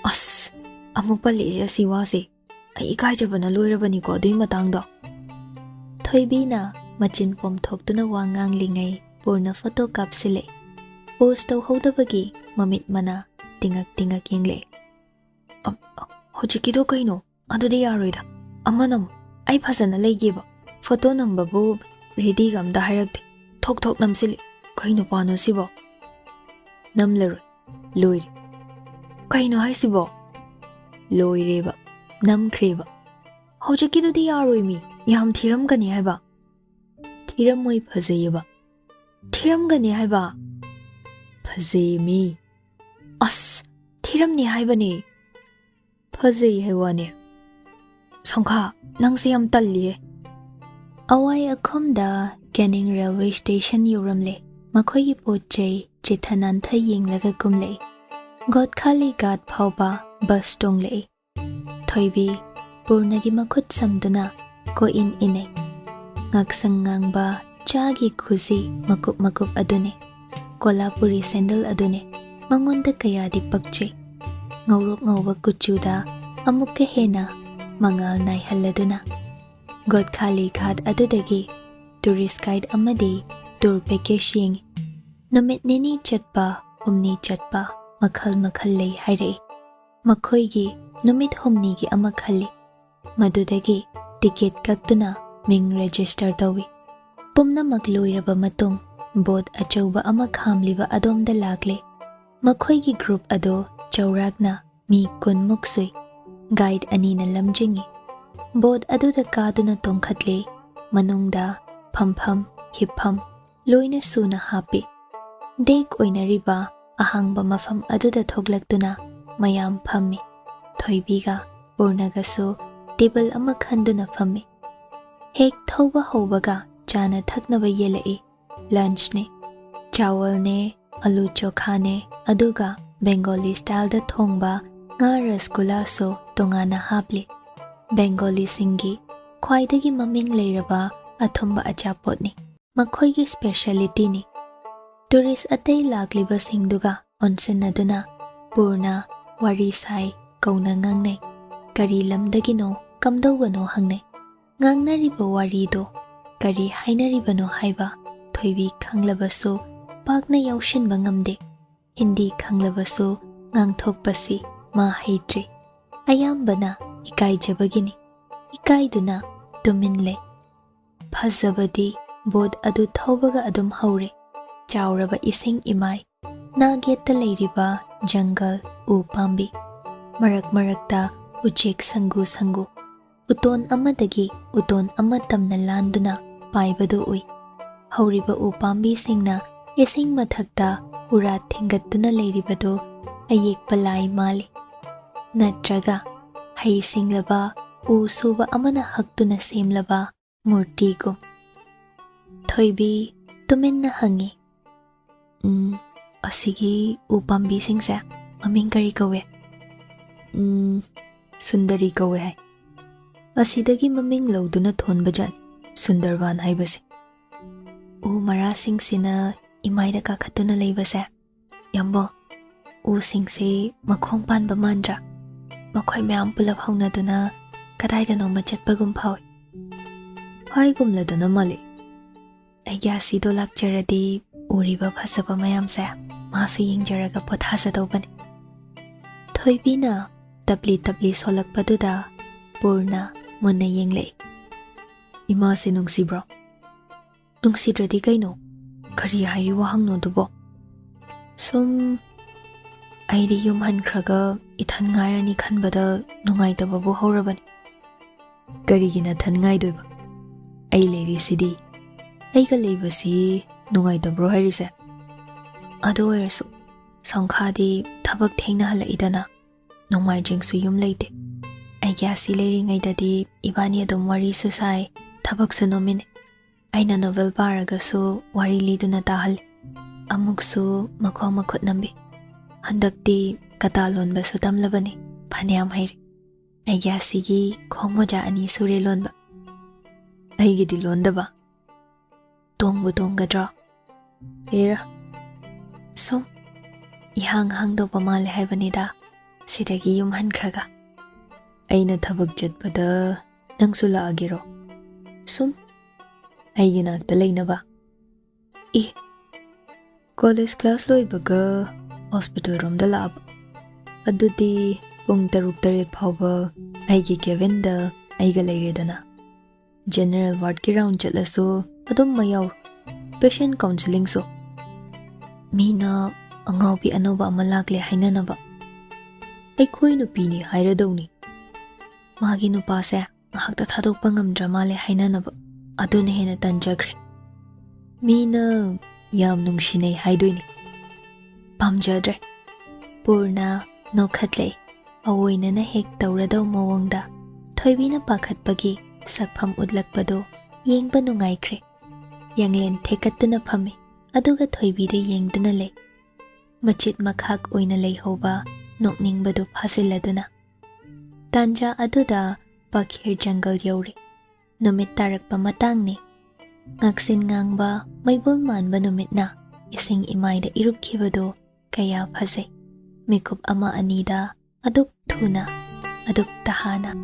ꯑꯁ, ꯑꯃꯨꯛ ꯄꯜꯂꯛꯑꯦ ꯑꯁꯤ ꯋꯥꯁꯦ꯫ ꯑꯩ ꯏꯀꯥꯏꯖꯕꯅ ꯂꯣꯏꯔꯕꯅꯤꯀꯣ ꯑꯗꯨꯏ ꯃꯇꯥꯡꯗꯣ꯫ ꯊꯣꯏꯕꯤꯅ ꯃꯆꯤꯟ ꯄꯣꯝꯊꯣꯛꯇꯨꯅ ꯋꯥ ꯉꯥꯡꯂꯤꯉꯩ ꯄꯨꯔꯅ ꯐꯣꯇꯣ ꯀꯥꯞꯁꯤꯜꯂꯛꯏ꯫ ꯄꯣꯁ ꯇꯧꯍꯧꯗꯕꯒꯤ ꯃꯃꯤꯠ ꯃꯅꯥ ꯇꯤꯡꯉꯛ ꯇꯤꯡꯉꯛ ꯌꯦꯡꯂꯛꯏ꯫ "ꯑ, ꯑ, ꯍꯧꯖꯤꯛꯀꯤꯗꯣ ꯀꯩꯅꯣ? ꯑꯗꯨꯗꯤ ꯌꯥꯔꯣꯏꯗ꯫ ꯑꯃ ꯅꯝꯃꯨ꯫ ꯑꯩ ꯐꯖꯅ ꯂꯩꯒꯦꯕ꯫ ꯐꯣꯇꯣ ꯅꯝꯕꯕꯨ ꯔꯦꯗꯤꯒ ꯑꯝꯇ ꯍꯥꯏꯔꯛꯇꯦ꯫ ꯊꯣꯛ ꯊꯣꯛ ꯅꯝꯁꯤꯜꯂꯤ꯫ ꯀꯩ ꯅꯨꯄꯥꯅꯣ ꯁꯤꯕꯣ?" "ꯅꯝꯂꯔꯣꯏ꯫ ꯂꯣꯏꯔꯦ꯫" "ꯀꯩꯅꯣ ꯍꯥꯏꯁꯤꯕꯣ?" "ꯂꯣꯏꯔꯦꯕ꯫ ꯅꯝꯈ꯭ꯔꯦꯕ꯫" "ꯍꯧꯖꯤꯛꯀꯤꯗꯨꯗꯤ ꯌꯥꯔꯣꯏꯃꯤ꯫ ꯌꯥꯝ ꯊꯤꯔꯝꯒꯅꯤ ꯍꯥꯏꯕ꯫" "ꯊꯤꯔꯝꯃꯣꯏ, ꯐꯖꯩꯌꯦꯕ꯫" "ꯊꯤꯔꯝꯒꯅꯤ ꯍꯥꯏꯕ?" "ꯐꯖꯩꯌꯦꯃꯤ꯫" "ꯑꯁ, ꯊꯤꯔꯝꯅꯤ ꯍꯥꯏꯕꯅꯦ꯫" "ꯐꯖꯩ ꯍꯥꯏ ꯋꯥꯅꯦ꯫" "ꯁꯣꯡꯈꯥ, ꯅꯪꯁꯦ ꯌꯥꯝ ꯇꯜꯂꯤꯌꯦ꯫" ꯑꯋꯥꯏ ꯑꯈꯨꯝꯗ ꯀꯦꯅꯤꯡ ꯔꯦꯜꯋꯦ ꯁ꯭ꯇꯦꯁꯟ ꯌꯧꯔꯝꯂꯦ꯫ ꯃꯈꯣꯏꯒꯤ ꯄꯣꯠ ꯆꯩ ꯆꯤꯊ ꯅꯥꯟꯊ ꯌꯦꯡꯂꯒ ꯀꯨꯝꯂꯛꯏ꯫ ꯒꯣꯠꯈꯥꯂꯤ ꯘꯥꯠ ꯐꯥꯎꯕ ꯕꯁ ꯇꯣꯡꯂꯛꯏ꯫ ꯊꯣꯏꯕꯤ ꯄꯨꯔꯅꯒꯤ ꯃꯈꯨꯠ ꯁꯝꯗꯨꯅ ꯀꯣꯏꯏꯟ ꯏꯟꯅꯩ꯫ ꯉꯥꯛꯁꯪ ꯉꯥꯡꯕ ꯆꯥꯒꯤ ꯈꯨꯖꯤ ꯃꯀꯨꯞ ꯃꯀꯨꯞ ꯑꯗꯨꯅꯤ꯫ ꯀꯣꯂꯥꯄꯨꯔꯤ ꯁꯦꯟꯗꯜ ꯑꯗꯨꯅꯤ꯫ ꯃꯉꯣꯟꯗ ꯀꯌꯥꯗꯤ ꯄꯛꯆꯩ꯫ ꯉꯧꯔꯣꯛ ꯉꯧꯕ ꯀꯨꯆꯨꯗ ꯑꯃꯨꯛꯀ ꯍꯦꯟꯅ ꯃꯉꯥꯜ ꯅꯥꯏꯍꯜꯂꯗꯨꯅ꯫ ꯒꯣꯠꯈꯥꯂꯤ ꯘꯥꯠ ꯑꯗꯨꯗꯒꯤ ꯇꯨꯔꯤꯁ ꯒꯥꯏꯗ ꯑꯃꯗꯤ ꯇꯨꯔ ꯄꯦꯀꯦꯖ ꯌꯦꯡꯏ꯫ ꯅꯨꯃꯤꯠ ꯅꯤꯅꯤ ꯆꯠꯄ, ꯍꯨꯝꯅꯤ ꯆꯠꯄ ꯃꯈꯜ ꯃꯈꯜ ꯂꯩ ꯍꯥꯏꯔꯛꯏ꯫ ꯃꯈꯣꯏꯒꯤ ꯅꯨꯃꯤꯠ ꯍꯨꯝꯅꯤꯒꯤ ꯑꯃ ꯈꯜꯂꯤ꯫ ꯃꯗꯨꯗꯒꯤ ꯇꯤꯀꯦꯠ ꯀꯛꯇꯨꯅ ꯃꯤꯡ ꯔꯦꯖꯤꯁꯇꯔ ꯇꯧꯏ꯫ ꯄꯨꯝꯅꯃꯛ ꯂꯣꯏꯔꯕ ꯃꯇꯨꯡ ꯕꯣꯠ ꯑꯆꯧꯕ ꯑꯃ ꯈꯥꯝꯂꯤꯕ ꯑꯗꯣꯝꯗ ꯂꯥꯛꯂꯦ꯫ ꯃꯈꯣꯏꯒꯤ ꯒ꯭ꯔꯨꯞ ꯑꯗꯨ ꯆꯥꯎꯔꯥꯛꯅ ꯃꯤ ꯀꯨꯟꯃꯨꯛ ꯁꯨꯏ꯫ ꯒꯥꯏꯗ ꯑꯅꯤꯅ ꯂꯝꯖꯤꯡꯏ꯫ ꯕꯣꯠ ꯑꯗꯨꯗ ꯀꯥꯗꯨꯅ ꯇꯣꯡꯈꯠꯂꯦ꯫ ꯃꯅꯨꯡꯗ ꯐꯝꯐꯝ, ꯍꯤꯞꯐꯝ ꯂꯣꯏꯅ ꯁꯨꯅ ꯍꯥꯞꯄꯤ꯫ ꯗꯦꯛ ꯑꯣꯏꯅꯔꯤꯕ ꯑꯍꯥꯡꯕ ꯃꯐꯝ ꯑꯗꯨꯗ ꯊꯣꯛꯂꯛꯇꯨꯅ ꯃꯌꯥꯝ ꯐꯝꯃꯤ꯫ ꯊꯣꯏꯕꯤꯒ ꯄꯨꯔꯅꯒꯁꯨ ꯇꯦꯕꯜ ꯑꯃ ꯈꯟꯗꯨꯅ ꯐꯝꯃꯤ꯫ ꯍꯦꯛ ꯊꯧꯕ ꯍꯧꯕꯒ ꯆꯥꯅ ꯊꯛꯅꯕ ꯌꯦꯜꯂꯛꯏ꯫ ꯂꯟꯆꯅꯦ, ꯆꯥꯋꯜꯅꯦ, ꯑꯂꯨ ꯆꯣꯈꯥꯅꯦ, ꯑꯗꯨꯒ ꯕꯦꯡꯒꯣꯂꯤ ꯁ꯭ꯇꯥꯏꯜꯗ ꯊꯣꯡꯕ ꯉꯥ ꯔꯁꯒꯨꯂꯥꯁꯨ ꯇꯣꯉꯥꯟꯅ ꯍꯥꯞꯂꯤ꯫ ꯕꯦꯡꯒꯣꯂꯤꯁꯤꯡꯒꯤ ꯈ꯭ꯋꯥꯏꯗꯒꯤ ꯃꯃꯤꯡ ꯂꯩꯔꯕ ꯑꯊꯨꯝꯕ ꯑꯆꯥꯄꯣꯠꯅꯤ꯫ ꯃꯈꯣꯏꯒꯤ ꯁ꯭ꯄꯦꯁꯤꯌꯦꯂꯤꯇꯤꯅꯤ꯫ ꯇꯨꯔꯤꯁ ꯑꯇꯩ ꯂꯥꯛꯂꯤꯕꯁꯤꯡꯗꯨꯒ ꯑꯣꯟꯁꯤꯟꯅꯗꯨꯅ ꯄꯨꯔꯅ ꯋꯥꯔꯤ ꯁꯥꯏ, ꯀꯧꯅ ꯉꯥꯡꯅꯩ꯫ ꯀꯔꯤ ꯂꯝꯗꯒꯤꯅꯣ, ꯀꯝꯗꯧꯕꯅꯣ ꯍꯪꯅꯩ꯫ ꯉꯥꯡꯅꯔꯤꯕ ꯋꯥꯔꯤꯗꯣ ꯀꯔꯤ ꯍꯥꯏꯅꯔꯤꯕꯅꯣ ꯍꯥꯏꯕ ꯊꯣꯏꯕꯤ ꯈꯪꯂꯕꯁꯨ ꯄꯥꯛꯅ ꯌꯥꯎꯁꯤꯟꯕ ꯉꯝꯗꯦ꯫ ꯍꯤꯟꯗꯤ ꯈꯪꯂꯕꯁꯨ ꯉꯥꯡꯊꯣꯛꯄꯁꯤ ꯃꯥ ꯍꯩꯇ꯭ꯔꯤ꯫ ꯑꯌꯥꯝꯕꯅ ꯏꯀꯥꯏꯖꯕꯒꯤꯅꯤ꯫ ꯏꯀꯥꯏꯗꯨꯅ ꯇꯨꯃꯤꯟ ꯂꯩ꯫ ꯐꯖꯕꯗꯤ ꯕꯣꯠ ꯑꯗꯨ ꯊꯧꯕꯒ ꯑꯗꯨꯝ ꯍꯧꯔꯦ꯫ ꯆꯥꯎꯔꯕ ꯏꯁꯤꯡ ꯏꯃꯥꯏ, ꯅꯥꯛ ꯌꯦꯠꯇ ꯂꯩꯔꯤꯕ ꯖꯪꯒꯜ, ꯎ ꯄꯥꯝꯕꯤ, ꯃꯔꯛ ꯃꯔꯛꯇ ꯎꯆꯦꯛ ꯁꯪꯒꯨ ꯁꯪꯒꯨ, ꯎꯇꯣꯟ ꯑꯃꯗꯒꯤ ꯎꯇꯣꯟ ꯑꯃ ꯇꯝꯅ ꯂꯥꯟꯗꯨꯅ ꯄꯥꯏꯕꯗꯨ ꯎꯏ꯫ ꯍꯧꯔꯤꯕ ꯎ ꯄꯥꯝꯕꯤꯁꯤꯡꯅ ꯏꯁꯤꯡ ꯃꯊꯛꯇ ꯎꯔꯥ ꯊꯤꯡꯒꯠꯇꯨꯅ ꯂꯩꯔꯤꯕꯗꯨ ꯑꯌꯦꯛꯄ ꯂꯥꯏ ꯃꯥꯜꯂꯤ꯫ ꯅꯠꯇ꯭ꯔꯒ ꯍꯩ ꯁꯤꯡꯂꯕ ꯎ ꯁꯨꯕ ꯑꯃꯅ ꯍꯛꯇꯨꯅ ꯁꯦꯝꯂꯕ ꯃꯨꯔꯇꯤꯒꯨꯝ꯫ ꯊꯣꯏꯕꯤ ꯇꯨꯃꯤꯟꯅ ꯍꯪꯉꯤ, "ꯎꯝ, ꯑꯁꯤꯒꯤ ꯎ ꯄꯥꯝꯕꯤꯁꯤꯡꯁꯦ ꯃꯃꯤꯡ ꯀꯔꯤ ꯀꯧꯏ?" "ꯎꯝ, ꯁꯨꯟꯗꯔꯤ ꯀꯧꯏ ꯍꯥꯏ꯫" ꯑꯁꯤꯗꯒꯤ ꯃꯃꯤꯡ ꯂꯧꯗꯨꯅ ꯊꯣꯟꯕ ꯖꯥꯠꯅꯤ ꯁꯨꯟꯗꯔꯕꯥꯟ ꯍꯥꯏꯕꯁꯦ꯫ ꯎ ꯃꯔꯥꯁꯤꯡꯁꯤꯅ ꯏꯃꯥꯏꯗ ꯀꯥꯈꯠꯇꯨꯅ ꯂꯩꯕꯁꯦ, ꯌꯥꯝꯕꯣ, ꯎꯁꯤꯡꯁꯦ ꯃꯈꯣꯡ ꯄꯥꯟꯕ ꯃꯥꯟꯗ꯭ꯔꯥ? ꯃꯈꯣꯏ ꯃꯌꯥꯝ ꯄꯨꯂꯞ ꯍꯧꯅꯗꯨꯅ ꯀꯗꯥꯏꯗꯅꯣꯃ ꯆꯠꯄꯒꯨꯝ ꯐꯥꯎꯏ꯫ ꯍꯥꯏꯒꯨꯝꯂꯗꯨꯅ ꯃꯥꯜꯂꯤ꯫ ꯑꯩꯒꯤ ꯑꯁꯤꯗꯣ ꯂꯥꯛꯆꯔꯗꯤ ꯎꯔꯤꯕ ꯐꯖꯕ ꯃꯌꯥꯝꯁꯦ ꯃꯥꯁꯨ ꯌꯦꯡꯖꯔꯒ ꯄꯣꯊꯥꯖꯗꯧꯕꯅꯤ꯫ ꯊꯣꯏꯕꯤꯅ ꯇꯞꯂꯤ ꯇꯞꯂꯤ ꯁꯣꯜꯂꯛꯄꯗꯨꯗ ꯄꯨꯔꯅ ꯃꯨꯟꯅ ꯌꯦꯡꯂꯛꯏ꯫ "ꯏꯃꯥꯁꯦ ꯅꯨꯡꯁꯤꯕ꯭ꯔꯣ?" "ꯅꯨꯡꯁꯤꯗ꯭ꯔꯗꯤ ꯀꯩꯅꯣ? ꯀꯔꯤ ꯍꯥꯏꯔꯤ ꯋꯥꯍꯪꯅꯣ ꯑꯗꯨꯕꯣ?" "ꯁꯨꯝ, ꯑꯩꯗꯤ ꯌꯨꯝ ꯍꯟꯈ꯭ꯔꯒ ꯏꯊꯟ ꯉꯥꯏꯔꯅꯤ ꯈꯟꯕꯗ ꯅꯨꯡꯉꯥꯏꯇꯕꯕꯨ ꯍꯧꯔꯕꯅꯤ꯫" "ꯀꯔꯤꯒꯤ ꯅꯊꯟ ꯉꯥꯏꯗꯣꯏꯕ? ꯑꯩ ꯂꯩꯔꯤꯁꯤꯗꯤ꯫" "ꯑꯩꯒ ꯂꯩꯕꯁꯤ ꯅꯨꯡꯉꯥꯏꯇꯕ꯭ꯔꯣ ꯍꯥꯏꯔꯤꯁꯦ?" "ꯑꯗꯨ ꯑꯣꯏꯔꯁꯨ ꯁꯪꯈꯥꯗꯤ ꯊꯕꯛ ꯊꯦꯡꯅ ꯍꯜꯂꯛꯏꯗꯅ, ꯅꯣꯡꯃꯥꯏꯖꯤꯡꯁꯨ ꯌꯨꯝ ꯂꯩꯇꯦ꯫ ꯑꯩꯒꯤ ꯑꯁꯤ ꯂꯩꯔꯤꯉꯩꯗꯗꯤ ꯏꯕꯥꯅꯤ ꯑꯗꯨꯝ ꯋꯥꯔꯤꯁꯨ ꯁꯥꯏ, ꯊꯕꯛꯁꯨ ꯅꯣꯝꯃꯤꯟꯅꯩ꯫ ꯑꯩꯅ ꯅꯣꯚꯦꯜ ꯄꯥꯔꯒꯁꯨ ꯋꯥꯔꯤ ꯂꯤꯗꯨꯅ ꯇꯥꯍꯜꯂꯤ꯫ ꯑꯃꯨꯛꯁꯨ ꯃꯈꯣꯡ ꯃꯈꯨꯠ ꯅꯝꯕꯤ꯫ ꯍꯟꯗꯛꯇꯤ ꯀꯇꯥ ꯂꯣꯟꯕꯁꯨ ꯇꯝꯂꯕꯅꯤ, ꯐꯅꯌꯥꯝ ꯍꯩꯔꯦ꯫ ꯑꯩꯒꯤ ꯑꯁꯤꯒꯤ ꯈꯣꯡ ꯃꯣꯖꯥ ꯑꯅꯤ ꯁꯨꯔꯦ ꯂꯣꯟꯕ꯫ ꯑꯩꯒꯤꯗꯤ ꯂꯣꯟꯗꯕ꯫ ꯇꯣꯡꯕꯨ ꯇꯣꯡꯒꯗ꯭ꯔꯣ? ꯍꯦꯔꯥ, ꯁꯨꯝ ꯏꯍꯥꯡ ꯍꯥꯡꯗꯧꯕ ꯃꯥꯜꯂꯦ ꯍꯥꯏꯕꯅꯤꯗ, ꯁꯤꯗꯒꯤ ꯌꯨꯝ ꯍꯟꯈ꯭ꯔꯒ꯫ ꯑꯩꯅ ꯊꯕꯛ ꯆꯠꯄꯗ ꯅꯪꯁꯨ ꯂꯥꯛꯑꯒꯦꯔꯣ? ꯁꯨꯝ ꯑꯩꯒꯤ ꯅꯥꯛꯇ ꯂꯩꯅꯕ꯫ ꯑꯦ, ꯀꯣꯂꯦꯖ ꯀ꯭ꯂꯥꯁ ꯂꯣꯏꯕꯒ ꯍꯣꯁꯄꯤꯇꯥꯜ ꯔꯣꯝꯗ ꯂꯥꯛꯑꯕ? ꯑꯗꯨꯗꯤ ꯄꯨꯡ ꯇꯔꯨꯛ ꯇꯔꯦꯠ ꯐꯥꯎꯕ ꯑꯩꯒꯤ ꯀꯦꯕꯤꯟꯗ ꯑꯩꯒ ꯂꯩꯔꯦꯗꯅ꯫ ꯖꯦꯅꯔꯦꯜ ꯋꯥꯔꯗꯀꯤ ꯔꯥꯎꯟ ꯆꯠꯂꯁꯨ ꯑꯗꯨꯝ ꯃꯌꯥꯎ꯫ ꯄꯦꯁꯦꯟ ꯀꯥꯎꯟꯁꯤꯂꯤꯡꯁꯨ꯫ ꯃꯤꯅ ꯑꯉꯥꯎꯕꯤ ꯑꯅꯧꯕ ꯑꯃ ꯂꯥꯛꯂꯦ ꯍꯥꯏꯅꯅꯕ꯫ ꯑꯩꯈꯣꯏ ꯅꯨꯄꯤꯅꯤ ꯍꯥꯏꯔꯗꯧꯅꯤ꯫ ꯃꯥꯒꯤ ꯅꯨꯄꯥꯁꯦ ꯉꯥꯏꯍꯥꯛꯇ ꯊꯥꯗꯣꯛꯄ ꯉꯝꯗ꯭ꯔ ꯃꯥꯜꯂꯦ ꯍꯥꯏꯅꯅꯕ꯫ ꯑꯗꯨꯅ ꯍꯦꯟꯅ ꯇꯟꯖꯈ꯭ꯔꯦ꯫ ꯃꯤꯅ ꯌꯥꯝ ꯅꯨꯡꯁꯤꯅꯩ ꯍꯥꯏꯗꯣꯏꯅꯤ꯫ ꯄꯥꯝꯖꯗ꯭ꯔꯦ꯫ ꯄꯨꯔꯅ ꯅꯣꯛꯈꯠꯂꯛꯏ꯫ ꯑꯑꯣꯏꯅꯅ ꯍꯦꯛ ꯇꯧꯔꯗꯧ ꯃꯑꯣꯡꯗ ꯊꯣꯏꯕꯤꯅ ꯄꯥꯈꯠꯄꯒꯤ ꯁꯛꯐꯝ ꯎꯠꯂꯛꯄꯗꯨ ꯌꯦꯡꯕ ꯅꯨꯡꯉꯥꯏꯈ꯭ꯔꯦ꯫ ꯌꯥꯡꯂꯦꯟ ꯊꯦꯛꯀꯠꯇꯨꯅ ꯐꯝꯃꯤ, ꯑꯗꯨꯒ ꯊꯣꯏꯕꯤꯗ ꯌꯦꯡꯗꯨꯅ ꯂꯩ꯫ ꯃꯆꯤꯠ ꯃꯈꯥꯛ ꯑꯣꯏꯅ ꯂꯩꯍꯧꯕ ꯅꯣꯛꯅꯤꯡꯕꯗꯨ ꯐꯥꯖꯤꯜꯂꯗꯨꯅ꯫ ꯇꯥꯟꯖꯥ ꯑꯗꯨꯗ ꯄꯥꯈꯦꯔ ꯖꯪꯒꯜ ꯌꯧꯔꯦ꯫ ꯅꯨꯃꯤꯠ ꯇꯥꯔꯛꯄ ꯃꯇꯥꯡꯅꯤ꯫ ꯉꯥꯛꯁꯤꯟ ꯉꯥꯡꯕ ꯃꯩꯕꯨꯜ ꯃꯥꯟꯕ ꯅꯨꯃꯤꯠꯅ ꯏꯁꯤꯡ ꯏꯃꯥꯏꯗ ꯏꯔꯨꯞꯈꯤꯕꯗꯨ ꯀꯌꯥ ꯐꯖꯩ꯫ ꯃꯤꯀꯨꯞ ꯑꯃ ꯑꯅꯤꯗ ꯑꯗꯨꯛ ꯊꯨꯅ, ꯑꯗꯨꯛ ꯇꯍꯥꯅ꯫